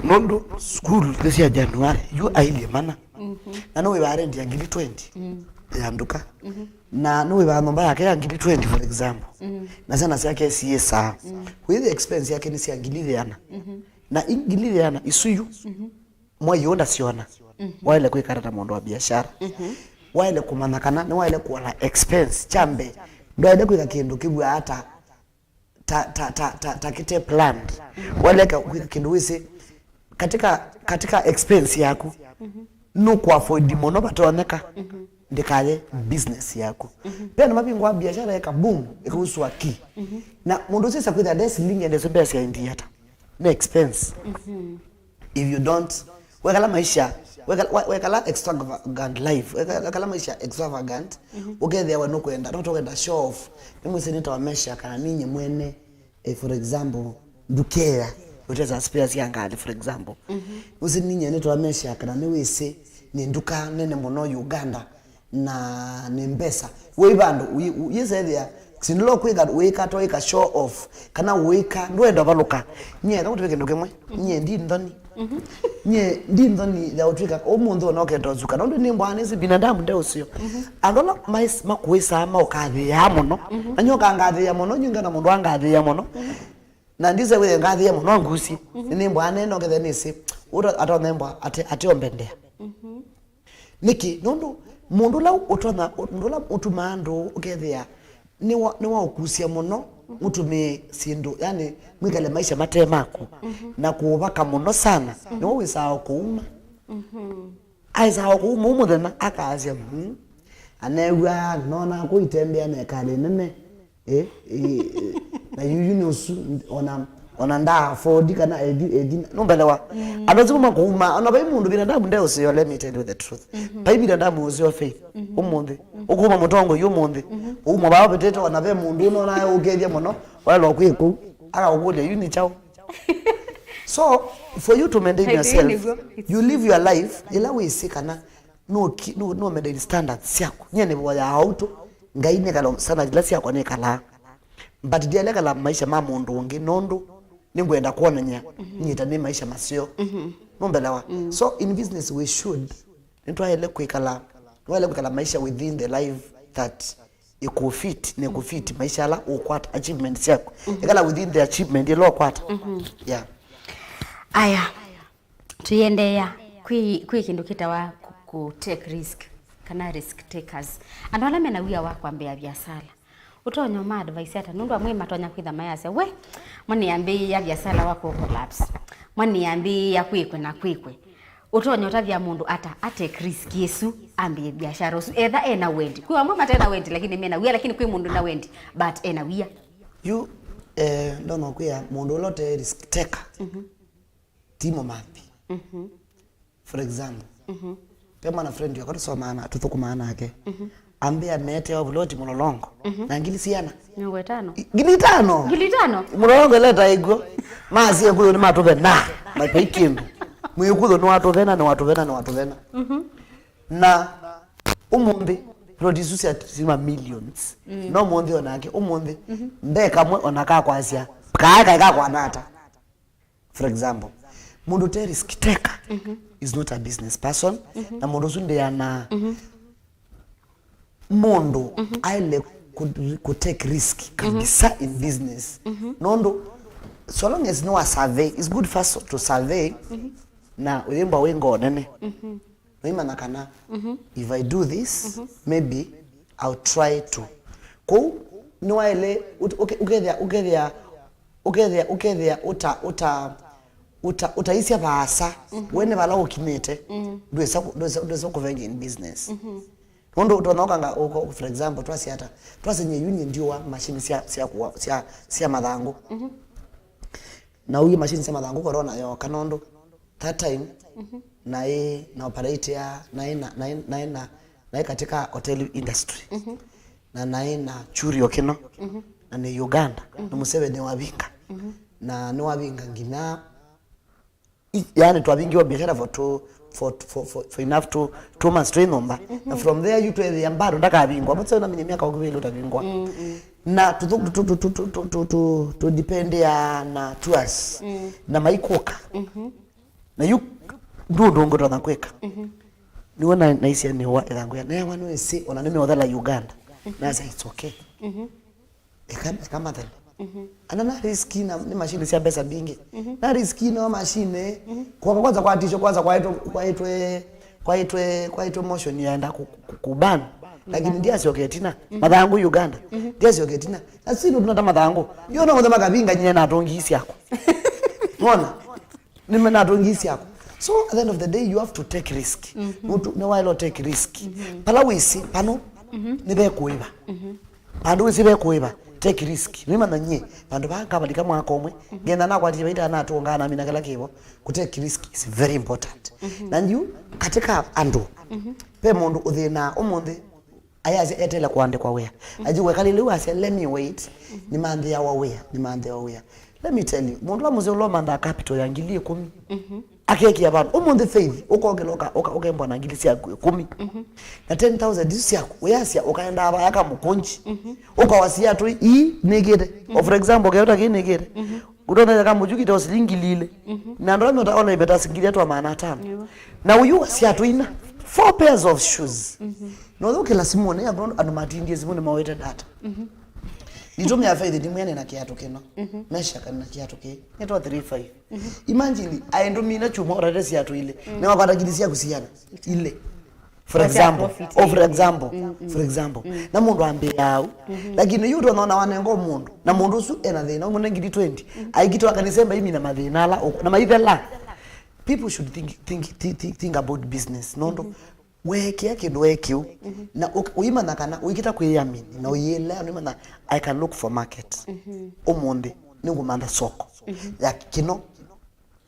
Nũndũ school nĩ sya January, yu ailyĩ mana. Na nĩwĩvaa rent ya ngili twenty ya nduka. Na nĩwĩvaa nyũmba yake ya ngili twenty, for example. Na syana syake siĩsaa. Kwĩthĩa expense yake nĩ sya ngili ĩana. Na i ngili ĩana isu yu, mwai ũũ ndasyona. Waĩle kwĩkata ta mũndũ wa biashara. Waĩle kũmanya kana nĩwaĩle kũola expense kya mbee. Ndwaĩle kwĩka kĩndũ kĩw'aa ta ta, ta, ta, ta, ta kĩte planned. Waleka kwĩka kĩndũ wĩsĩ, katika, katika expense yaku, nũkũavoid mũno vatonyeka ndĩkaye business yaku. Ve andũ mavingũa biashara eka boom, ĩkausũa ki. Na mũndũ ũsu esa kwĩthĩa nde silingi ende sũmbea sya indiata. Nĩ expense. If you don't, wekala maisha, wekala, we-, wekala extravagant life, wekala, wekala maisha extravagant, ũkethĩa we nũkwenda, no tũkwenda show off. Nĩmwĩsĩ nĩtawamesha kana ninye mwene, eh, for example, ndukea, ũtesa spare sya ngalĩ, for example. Ũsĩ ninye nĩtawamesha kana nĩwĩsĩ nĩ nduka nene mũno Uganda. Na nĩ mbesa. Wĩ vandũ, yĩsethĩa, sindũla kwĩka, wĩka to wĩka show off, kana wĩka, ndwenda ũvalũka. Nyie, eka ngũtwĩke kĩndũ kĩmwe. Nyie, ndi nthoni. Nyie, ndi nthoni ya ũtwĩka, ũmũnthĩ ona ũkenda ũsuka. Nũndũ nĩ mbwana nĩsĩ binadamu nde ũseo. Andũ ala mais-, makũĩsaa maũkathĩĩaa mũno. Na nyie ũkangathĩĩa mũno, nyie ngena mũndũ angathĩĩa mũno. Na ndise wĩthe ngathĩĩa mũno angusie. Nĩ mbwana nene ũkethĩa nĩsĩ. Ũta-, atonembwa ate, ate ombendea. Nĩkĩ? Nũndũ mũndũ ũla ũtonya, mũndũ ũla ũtumaa andũ ũkethĩa nĩwa-, nĩwaũkusya mũno, mũtũmĩe syĩndũ, yani, mwĩkale maisha mate maku, na kũũvaka mũno sana, nĩwe wĩsaa o kũuma. Aĩsaa o kũuma ũ mũthenya, akasya, "Mm, anew'a, nona kũitembea na ĩkalĩ nene." Eh, eh, eh, na yuyu nĩ ũsu, ona, ona nda afford kana edi, edi, nũmbelewa. Andũ asu kuma kũuma, ona vai mũndũ binadamu nde ũseo, let me tell you the truth. Vai binadamu ũseo Faith, ũmũnthĩ. Ũkuma mũtongo yu ũmũnthĩ. Ũuma vaa ũvĩtĩte, ona ve mũndũ ũnona ũkethya mũno, waĩlwa kwĩ kũu, akakũkũlya, "Yu nĩ kyaũ?" So, for you to maintain yourself, you live your life, ĩla wĩsĩ kana no ki-, no, no maintain standards syaku. Nyie nĩvoyaa o ũtũ, Ngai nĩkala standards ila syakwa nĩkalaa. But ndialekala maisha ma mũndũ ũngĩ, nũndũ nĩngwenda kwonany'a nyie ta nĩ maisha maseo. Nũmbelewa? So in business we should, nĩtwaĩle kwĩkala, nĩwaĩle kwĩkala maisha within the life that ĩkũfit, na ĩkũfit maisha ala ũkwata, achievement syaku. Ĩkala within the achievement ĩla ũkwata. Yeah. Aya, tũiendeea, kwĩ, kwĩ kĩndũ kĩtawa ku, ku take risk, kana risk takers. Andũ ala mena wia wa kwambĩĩa viasala. Ũtonya ũma advice ata? Nũndũ amwe matonya kwĩtha mayasya, we, mwa nĩambĩĩa viasala wakwa ũcollapse. Mwa nĩambĩĩa kwĩkwe na kwĩkwe. Ũtonya ũtavya mũndũ ata a take risk ĩsu, ambĩĩe biashara ũsu, etha ena wendi. Kwĩ amwe matena wendi, lakini mena wia, lakini kwĩ mũndũ na wendi, but ena wia. Yu, eh, ndonokwĩa mũndũ ũla ũte risk taker, ti mũmathi. For example, ve mwana friend wakwa tũsomaa na, tũthũkũmaa nake, ambĩa metewa vuloti Mũlolongo na ngili siana. Mĩongo ĩtano. I- ngili itano. Ngili itano. Mũlolongo ĩleta ĩkw'o. Masie kũyũ nĩmatũvena. Makwĩ kĩndũ. Mwĩkũyũ nĩwatũvena, nĩwatũvena, nĩwatũvena. Na ũmũnthĩ ploti isu sya sima millions. No ũmũnthĩ onake, ũmũnthĩ nde kamwe ona kakwasya kaa kaĩ kakwana ata. For example, mũndũ te risk taker is not a business person, na mũndũ ũsu ndeanaa. Mũndũ aĩle ku, ku take risk kabisa in business. Nũndũ so long as nĩwa survey, it's good first to survey na ũyĩmbwa wĩ ngoo nene. Noimanya kana, if I do this, maybe I'll try to. Kũu nĩwaĩle ũt- ũke- ũkethĩa, ũkethĩa, ũkethĩa, ũkethĩa ũta, ũta, ũta, ũtaisya vaasa, we nĩ vala ũkinyĩte, ndwĩsa kũ- ndwĩsa ndwĩsa kũvengia in business. Nũndũ ũtonya ũkanga ũko, for example, twasya ata, twasya nyie yu nyie ndiũa machine sya, sya, kũa- sya, sya mathangũ. Na ũie machine sya mathangũ corona yooka, nũndũ that time naĩ na operator, naĩ na, naĩ, naĩ na, naĩ katika hotel industry, na naĩ na churio kĩno, na nĩ Uganda, na Museveni wavinga, na nĩwavinga nginya i- yani twavingiwa biashara for two, for, for, for, for enough two, two months twĩ nyũmba. Na from there yu twethĩa bado ndakavingwa, Museveni namenye myaka ũkuvĩli ũtavingwa. Na tuthu- tu- tu- tu- tu- tu- tu- tu- tu dependea na tours na maikũka. Na yu ndũ ũndũ ũngĩ ũtonya kwĩka. Nĩw'o na- naisye nĩwa ĩthangũ ya newa nĩwĩsĩ ona nĩmeũthela Uganda. Nasya it's okay. Eka, eka mathele. Ana na riski na nĩ machine sya mbesa mbingĩ. Na riski na machine. Kwa kwanza kwa tisho kwanza kwaitwe, kwaitwe, kwaitwe, kwaitwe motion yaenda ku, ku, ku ban. Lakini ndiasyoke tina. Mathangũ Uganda. Ndiasyoke tina. Na sisi tunata mathangũ. Yo no makavinga nyie na atongi siako. Mona? Nĩmenatũngĩĩsya ako. So at the end of the day you have to take risk. Nũndũ nĩwaĩle take risk. Pala wĩsĩ pano nĩvekũĩva. Vandũ wĩsĩ vekũĩva, take risk. Nĩmanya nyie vandũ vaa ngavalika mwaka ũmwe, ngetha nakwatie vaita natũngaa namina kĩla kĩvo. Ku take risk is very important. Na yu katika andũ, ve mũndũ ũthĩnaa ũmũnthĩ, ayasya etele kũandĩkwa wĩa. Athi wekalile u asya, let me wait, nĩmanthĩawa wĩa, nĩmanthĩawa wĩa. Let me tell you, mũndũ wa mũseo ũla ũmanthaa capital ya ngili ĩkũmi, akekĩa vandũ. Ũmũnthĩ Faith, ũkokĩla ũka- ũka- ũkembwa na ngili syaku ĩkũmi. Na ten thousand isu syaku, ũyasya ũkaendaa vaya kamũkũnji. Ũkawasya atũi, ii nĩkĩte. O for example, keũta kĩĩ nĩkĩte. Ũtonethya kamũkũnji kĩte o silingi ngili ilĩ. Na andũ amwe ona iveta ngili atwa maana atano. Na ũyu wasya atũi na four pairs of shoes. Nothũkĩla simũnĩ yaku nũndũ andũ matindie simũnĩ maũĩte data. Nitũmĩa Faith ndimwĩane na kĩatũ kĩno. Mesha kana na kĩatũ kĩĩ. Nĩtwa three five. Imagine, aendũmina chuma ũrete siatũ ile. Na wakwata ngili syaku siana? Ile. For example, oh, for example, for example. Na mũndũ ambĩa au. Lakini yu tũnaona wanengo mũndũ. Na mũndũ ũsu ena thĩna, ũmwe na ngili twenty. Aikitwa kanisa mbaimina mathĩna ala ũko. Na maithela. People should think, think, think, think, think about business. Nũndũ weekĩa kĩndũ we kĩu, na ũk- ũimanya kana ũikĩta kwĩyamini na ũyĩlea, nĩmanya I can look for market. Ũmũnthĩ nĩngũmantha soko ya kĩno.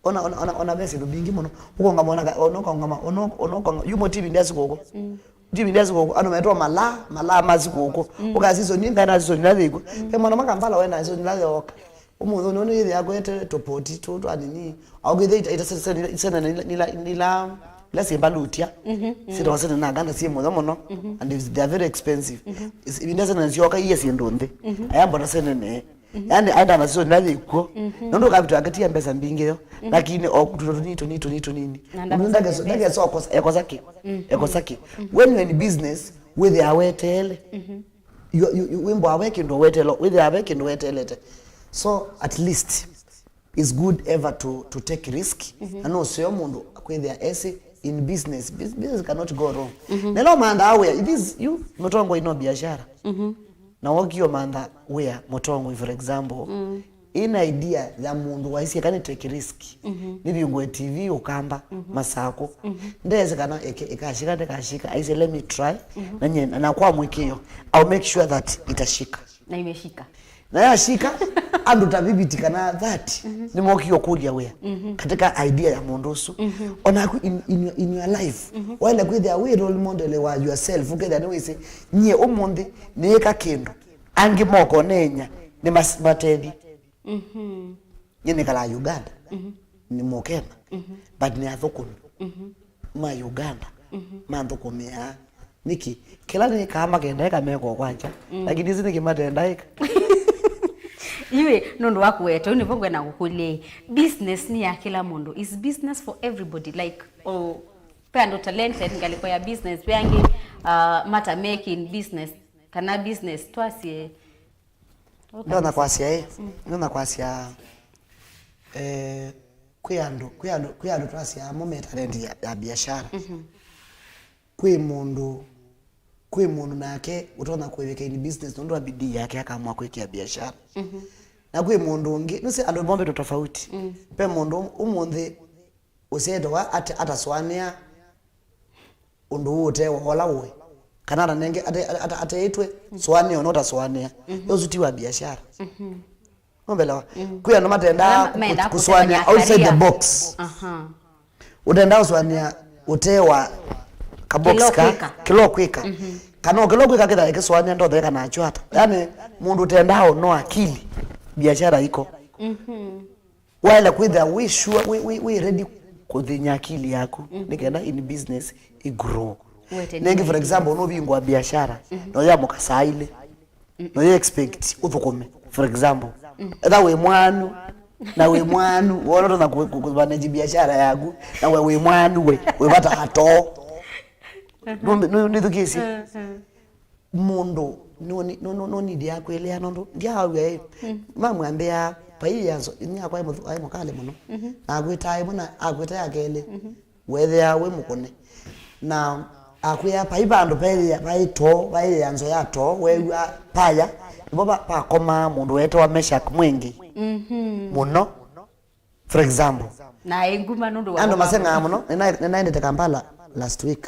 Ona, ona, ona, ona ve syĩndũ mbingĩ mũno. Ũkongama ona ka- ona ũkongama ona ũk- ona ũkongama yumo T V ndya sikũkũ. T V ndya sikũkũ andũ metwa malaa malaa ma sikũkũ. Ũka season ĩ ngaenda season ĩla yĩkw'o. Ve mwana makampala wena season ĩla yooka. Ũmũnthĩ ũnĩ nĩyĩthĩa akwete tũpoti tũũ twa nini. Aũkĩthĩa ita ita sene nila nila nila syĩmbalutya. Syĩtawa sene na nganda syĩ mũyo mũno. And it's- they are very expensive. Ivinda sene syoka iye syĩndũ nthĩ. Aya mbona sene nee. Yani aenda na sio naye ikuo. Nondu ukavitwa akatia mbesa mbingi yo. Lakini o kututo tunini, tunini, tunini, tunini. Na ndakosa ndakesa, mbesa. Ndakesa okosa, ekosa ki? Ekosa ki? When you're in business, wĩthĩawa weteele. You, you, you, wĩmbwa we kĩndũ weteele, wĩthĩawa we kĩndũ weteelete. So at least it's good ever to, to take risk. Na no sio mũndũ kwĩthĩa esi in business. Bus-, business cannot go wrong. Nelo mantha wĩa, it is you, mũtongoi no biashara. Na wokio mantha wĩa mũtongoi, for example, ina idea ya mũndũ waisye kana take risk. Nĩvingũe T V Ũkamba, Masakũ. Ndese kana ĩke-, ĩkashika, ndĩkashika, aisye let me try. Na nye, na kwa mwĩkĩo, I'll make sure that itashika. Na imeshika. Na yashika, andũ ta fifty kana thirty nĩmokie ũkũlya wĩa katika idea ya mũndũ ũsu. Onaku in, in, your, in your life, waĩle kwĩthĩa wĩ role model wa yourself, ũkethĩa nĩwĩsĩ, nyie ũmũnthĩ nĩĩka kĩndũ, angĩ moko nenya nĩ mas-, matethye. Nyie nĩkalaa Uganda, nĩ Mũkena, but nĩ athũkũmi ma Uganda manthũkũmĩaa. Nĩkĩ? Kĩla nĩkaa makenda ĩka meko kwakya, lakini ĩsi nĩkĩ matenda ĩka? Iwe, nũndũ wa kũweta, ũu nĩvo ngwenda kũkũlya ĩ, business nĩ ya kĩla mũndũ. Is business for everybody? Like, oh, pe andũ talented ngalĩko ya business, pe angĩ, uh, mata making business, kana business, twasye. Ndonya kwasya ĩ, ndonya kwasya, eh, kwĩ andũ, kwĩ andũ, kwĩ andũ twasya mo me talent ya, ya biashara. Kwĩ mũndũ, kwĩ mũndũ nake ũtonya kwĩwĩka in business nũndũ wa bidii yake akamwa kwĩkĩa biashara. Na kwĩ mũndũ ũngĩ, nũsĩ andũ mombĩtwe tofauti. Pe mũndũ ũm-, ũmũnthĩ ũsyaĩtwe wa ate-, atasũanĩa ũndũ ũũ ũte wa ũla ũĩ. Kana atanenge ate-, ate-, ate-, ateĩtwe sũanĩa ũna ũtasũanĩa. Ũsu ti wa biashara. Nũmbelewa? Kwĩ andũ matendaa kũsũanĩa outside the box. Ũtendaa ũsũanĩa ũtee wa kabox ka kĩla ũkwĩka. Kana o kĩla ũkwĩka kĩthae kĩsũanĩa ndotheka nakyo ata. Yani, mũndũ ũtendaa ũno akili, biashara iko. Waĩle kwĩthĩa wĩ sure, wĩ, wĩ, wĩ ready kũthĩny'a akili yaku nĩ kenda in business i grow. Nengĩ, for example, nũvingũa biashara, no yamũka saa ilĩ, no you expect ũthũkũme, for example. Etha wĩ mwanu, na wĩ mwanu, wona ũtonya kũ-, kũ-, kũmanage biashara yaku, na we wĩ mwanu, we, wĩ vata atoo. Nĩthukĩsye. Mũndũ nũni-, nũ-, nũ-, nũnidie akwĩlea nũndũ ndiawaw'a ĩ. Mamwambĩa, vai ĩanzo, inyia akwa aĩ mũthu-, aĩ mũkali mũno. Na akwĩtaa ĩmwe na akwĩta ya kelĩ, weethĩaa wĩ mũkũne. Na akwĩa, vai vandũ vai, vai too, vai ĩanzo ya too, weew'a paya, nĩvo va-, vakomaa mũndũ weetawa Meshack Mwingi mũno. For example, na aĩ nguma nũndũ wa andũ masengaa mũno. Nĩna-, nĩnaendete Kampala last week.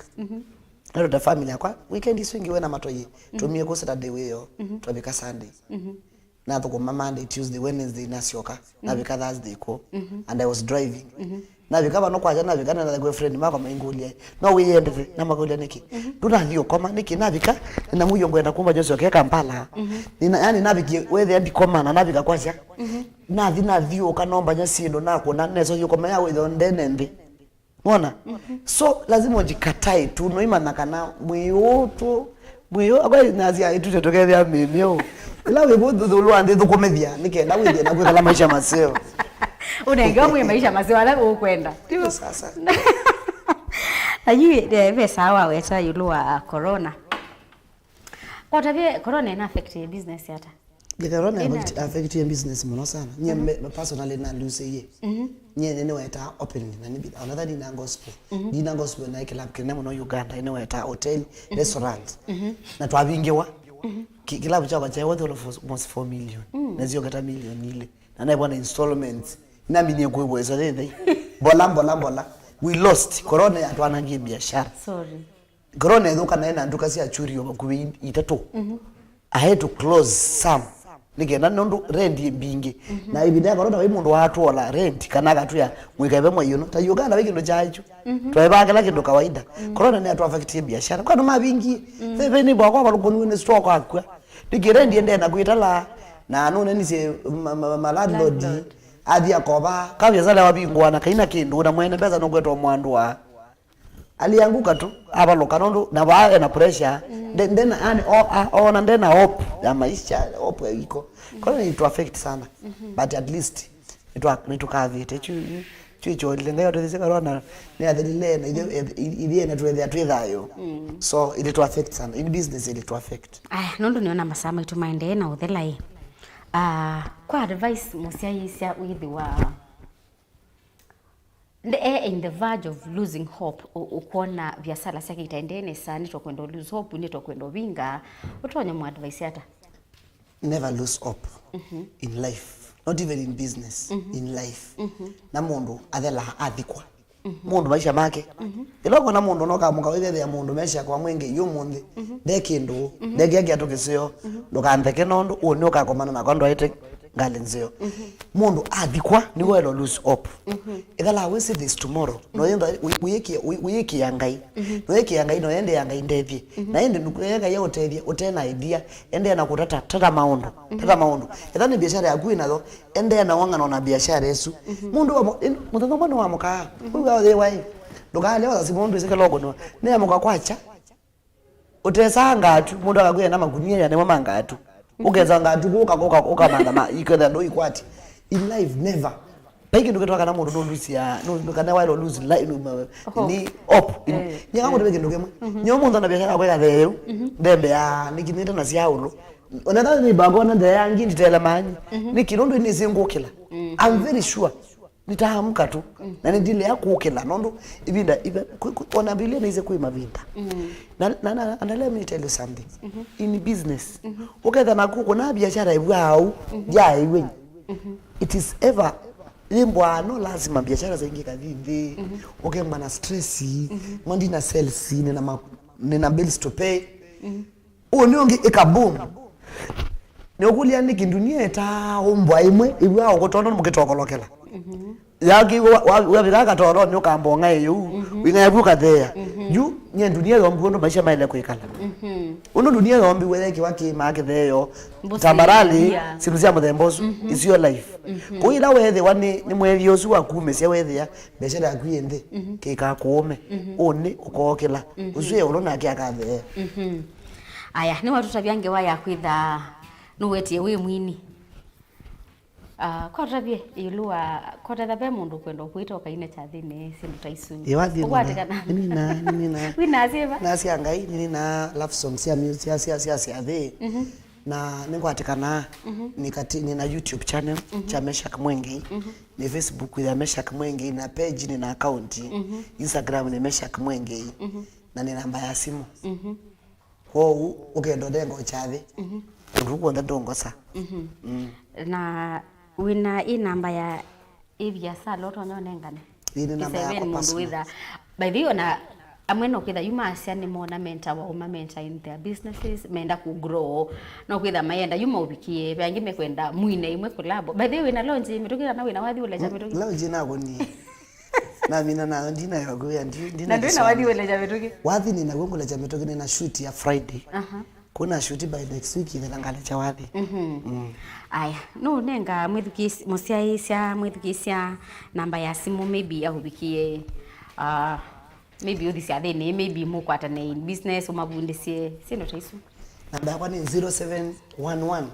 Naruta family yakwa, weekend isu ingĩ wena matoi. Tumie ku Saturday wĩoo, twavika Sunday. Nathũkũma Monday, Tuesday, Wednesday, nasyoka. Navika Thursday kũ. And I was driving. Navika vano kwakya, navika na kwĩ friend makwa maingũlya, "No wĩyendete?" Namakũlya, "Nĩkĩ?" "Ndũnathi ũkoma nĩkĩ?" Navika, nĩnamwĩie ngwenda kumba nyosi oke Kampala. Nĩna, yani, navikie, wethĩa ndikoma na navika kwakya. Nathi, nathiũũka, nombanya syĩndũ, nakũna, nesa yũkoma ya wĩthĩwa ndene nthĩ. Wona? So, lazima ũjikatae tu, noimanya kana mwĩĩ ũũ tu, mwĩĩ ũũ, akwa nasya ĩtute tũkethĩa mĩĩ mĩũ. Ĩla wĩ vũthũlũ wa nthĩ thũkũmĩthya, nĩ kenda wĩthĩe na kwĩkala maisha maseo. Ũnengewa mwĩĩ maisha maseo ala ũkwenda. Ndio sasa. Na yu, eh, ve saa waweta ĩũlũ wa corona. Kwatavye corona ĩna affect business ata? Corona affect affectie business mũno sana. Nye me-, personally na lose ye. Nye nĩ wetaa openly na nibi, ona thani na gospel. Ndi na gospel na club kene mũno Uganda, nĩ wetaa hotel, restaurant. Na twavingĩwa. Ki-, club kyakwa kyaĩ worth almost four million. Na zio kata million ile. Na naibwa na installments. Naminie kuibwa iso thĩthĩ. Mbola, mbola, mbola. We lost. Corona yatwanangie biashara. Sorry. Corona ĩthũka naĩ na nduka sya churio vakuvĩ itatũ. I had to close some. Nĩ kenda nũndũ rent ĩ mbingĩ. Na ĩvinda ya corona vai mũndũ waatũola rent kana akatwĩa mũikaĩve mwei ũno. Ta Uganda vai kĩndũ kyaĩ kyu. Twaĩvaa kĩla kĩndũ kawaida. Corona nĩyatũaffectie biashara. Kwa andũ mavingie. Ve, ve nĩ bwakwa valũkũniwe nĩ stroke akw'a. Nĩkĩ rent ĩendee na kwĩtala. Na nũnenisye ma, ma, ma landlord. Landlord. Athi akova. Ka biashara wavingũa na kaina kĩndũ na mwene mbesa nũkwetwa mwandũ wa. Alianguka tu, avalũka nũndũ na vaa ena pressure. Nde- ndena yani o- a- ona ndena hope ya maisha, hope ya iko. Kwa hiyo ilitu affect sana. But at least nitwa- nitukavite chu chu icho ile ngai otethise karona ni athelile na ithe ithe na twethea twithayo. So ilitu affect sana in business, ilitu affect. Aya, nũndũ nĩona masaa maitũ maendee na ũthela ĩ. Ah, kwa advice mũsyaĩĩsya wĩthĩwa nde e in the verge of losing hope, ũ- ũkwona viasala syake itaendee nesa, nĩtwakwenda lose hope, nĩtwakwenda ũvinga, ũtonya mũ advice ata? Never lose hope in life, not even in business, in life. Na mũndũ athelaa athikwa. Mũndũ maisha make. Ĩla ũkona mũndũ nokamũka wĩthethea mũndũ mesha kwa mwenge yu mũnthĩ, nde kĩndũ, ndekĩa kĩatũ kĩseo, ndũkantheke nondũ ũnĩ ũkakomana nakwa ndwaĩte ngalĩ nzeo. Mũndũ athikwa nĩw'o elo lose hope. Ĩthala wĩsĩ this tomorrow, noyenda wĩyĩkĩa ngai, noyĩkĩa ngai noyendeea ngai ndethye. Na ĩndĩ ndũkũya ngai aũtethye ũte na idea, endeea na kũtata tata maũndũ, tata maũndũ. Etha nĩ biashara yaku wĩnayo, endeea na wang'ano na biashara ĩsu. Mũndũ wa mũthenya ũmwe nĩwamũkaa ũu aũthĩwa ĩ, ndũkaalea wasasi mũndũ ĩsĩkela ũkũnĩwa nĩamũka kwakya. Ũtesaa ngatu, mũndũ akakwĩa na makunia ya nĩmo ma ngatu. Ũkesa ngatu kũka kũka ũkamantha ma iketha ndũ ikwati. In life never. Vai kĩndũ kĩtwa kana mũndũ nũlusia nũ- kana waĩlo lose life nĩ hope. Nyaka mũndũ ve kĩndũ kĩmwe. Nyoo mũndũ na biashara kweka theu. Ndembe ya nĩkinĩte na sya ũlũ. Ona thaa nĩ bango na ndeya ngi nditela manyi. Nĩ kĩndũ nĩsĩ ngũkĩla. I'm very sure. Nitaamka tu. Na nĩndilea kũkĩla nondũ ivinda ive- kwi- kwi- ona Biblia naise kwĩ mavinda. Na na na and let me tell you something. In business, ũketha naku kuna biashara ĩvwau yaĩw'e. It is ever yimbwa no lazima biashara zaingĩ kathi nthĩ. Ũkemwa na stress, mandi na sales, nina ma- nina bills to pay. Ũũ nĩ ũngĩ ĩkaboom. Nĩũkũlya nĩkĩ ndunia ĩtaa ũmbwa ĩmwe ĩw'aa ũkũtondũ mũkĩtokolokela. Yaki wavika katolonĩ ũkambonga ĩyũ wing'ae vu katheea. Yu nye ndunia yombi ũndũ maisha maĩle kwĩkala. Ũndũ ndunia yombiwe yekĩwa kĩmaa kĩtheeo. Tambarali, sindu sya mũthemba ũsu isio life. Kũu ĩla weethĩwa nĩ nĩ mwethia ũsu wakumĩsya wethĩa biashara yaku yĩ nthĩ kĩkaa kũũme. Ũnĩ ũkookĩla ũsu e ũlũ nake akatheea. Aya, nĩwatũtavya ngewa ya kwĩtha nũwetie wĩ mwini. Ah, kwa tũtavye ĩũlũ wa, kwa tetha ve mũndũ ũkwenda ũkwĩta ũkaine kyathĩnĩ, syĩndũ ta isu. Ĩ, wathi ũkwatĩkana? Nĩnina, nĩnina. Wĩna syĩva? Nasya Ngai, nĩnina love song sya mu- sya sya sya syathĩ. Na nĩngwatĩkana nĩ kati nĩna YouTube channel kya Meshack Mwengei. Nĩ Facebook ya Meshack Mwengei, na page nĩna account. Instagram nĩ Meshack Mwengei. Na nĩ namba ya simũ. Kwoou ũkenda ũnenga ũkyathĩ, ũndũ w'onthe ndũngosa. Na wĩna ĩ namba ya ĩ viasala ũtonya ũnengane? Ĩĩ, nĩ namba yakwa personal. By the way, ona amwe no kwĩtha yu maasya nĩmona mentor wa ũma mentor in their businesses, menda kũ grow, no kwĩtha mayenda yu maũvikie, ve angĩ mekwenda mwine imwe collabo. By the way, wĩna launch mĩtũkĩ kana wĩna wathi ũlekya mĩtũkĩ? Launch nakũnie. Namina nayo ndinayo kuya ndi- na ndina ndwĩ na wathi kĩsomo. Ũlekya mĩtũkĩ? Wathi nĩ naw'o ngũlekya mĩtũkĩ, nĩna shoot ya Friday. Aha. Kuna shoot by next week ĩthela ngalekya wathi. Mhm. Mm. Aya, nũnenga mwĩthukĩĩs- mũsyaĩĩsya mwĩthukĩĩsya namba ya simũ, maybe aũvikie, uh, maybe ũthi syathĩnĩ, maybe mũkwatane in business, ũmavundĩsye syĩndũ ta isu. Namba yakwa nĩ zero seven one one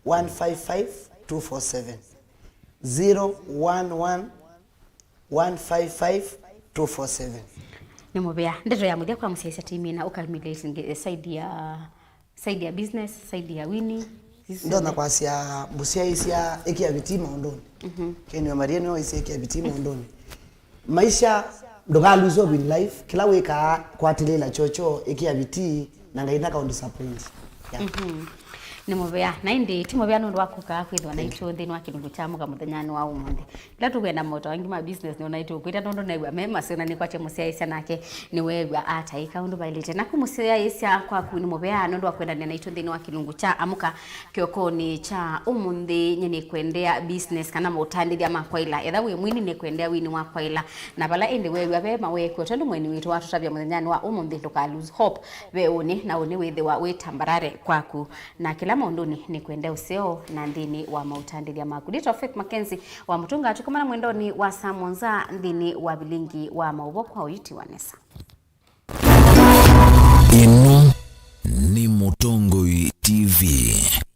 one five five two four seven. Zero one one one five five two four seven. Nĩ mũvea. Ndeto ya mũthya kwa mũsyaĩĩsya timina ũkamilate nge- side ya side ya business, side ya wini. Ndonya kwasya mũsyaĩĩsya ĩkĩa vitii maũndũnĩ. Mhm. Kenio Maria nĩwe waisye ĩkĩa vitii maũndũnĩ. Maisha, ndũka lose hope in life. Kĩla wĩkaa kwatĩlĩla chocho, ĩkĩa vitii, na Ngai ndakaũ disappoint. Yeah. Mhm. Nĩ mũvea. Na ĩndĩ ti mũvea nũndũ wa kũka kwĩthwa naitũ nthĩnĩ wa kĩlungu kya mũka mũthenyanĩ wa ũmũnthĩ. Ĩla tũkwenda maũta angĩ ma business nĩona ĩtũkwĩta nũndũ naĩw'a me maseo na nĩkwatya mũsyaĩĩsya nake nĩweew'a ataĩka ũndũ vaĩlĩte. Naku mũsyaĩĩsya kwaku nĩ mũvea nũndũ wa kwendania naitũ nthĩnĩ wa kĩlungu kya amũka kĩokonĩ kya ũmũnthĩ. Nye nĩkwendea business kana maũtandĩthya ma kwaĩla. Etha wĩ mwini nĩkwendea wini wa kwaĩla. Na vala ĩndĩ weew'a ve mawekwe tondũ mweni witũ watũtavya mũthenyanĩ wa ũmũnthĩ ndũka lose hope. Ve ũnĩ na ũnĩ wĩthĩwa wĩ tambarare kwaku. Na kĩla maũndũnĩ nĩkwendea ũseo na nthĩnĩ wa maũtandĩthya maku. Ndĩtwa Faith Mackenzie wa Mũtũnga, tũkomana mwendonĩ wa saa mũonza nthĩnĩ wa vilingi wa maũvoo kwa ũyuti wa nesa. Mũtongoi T V.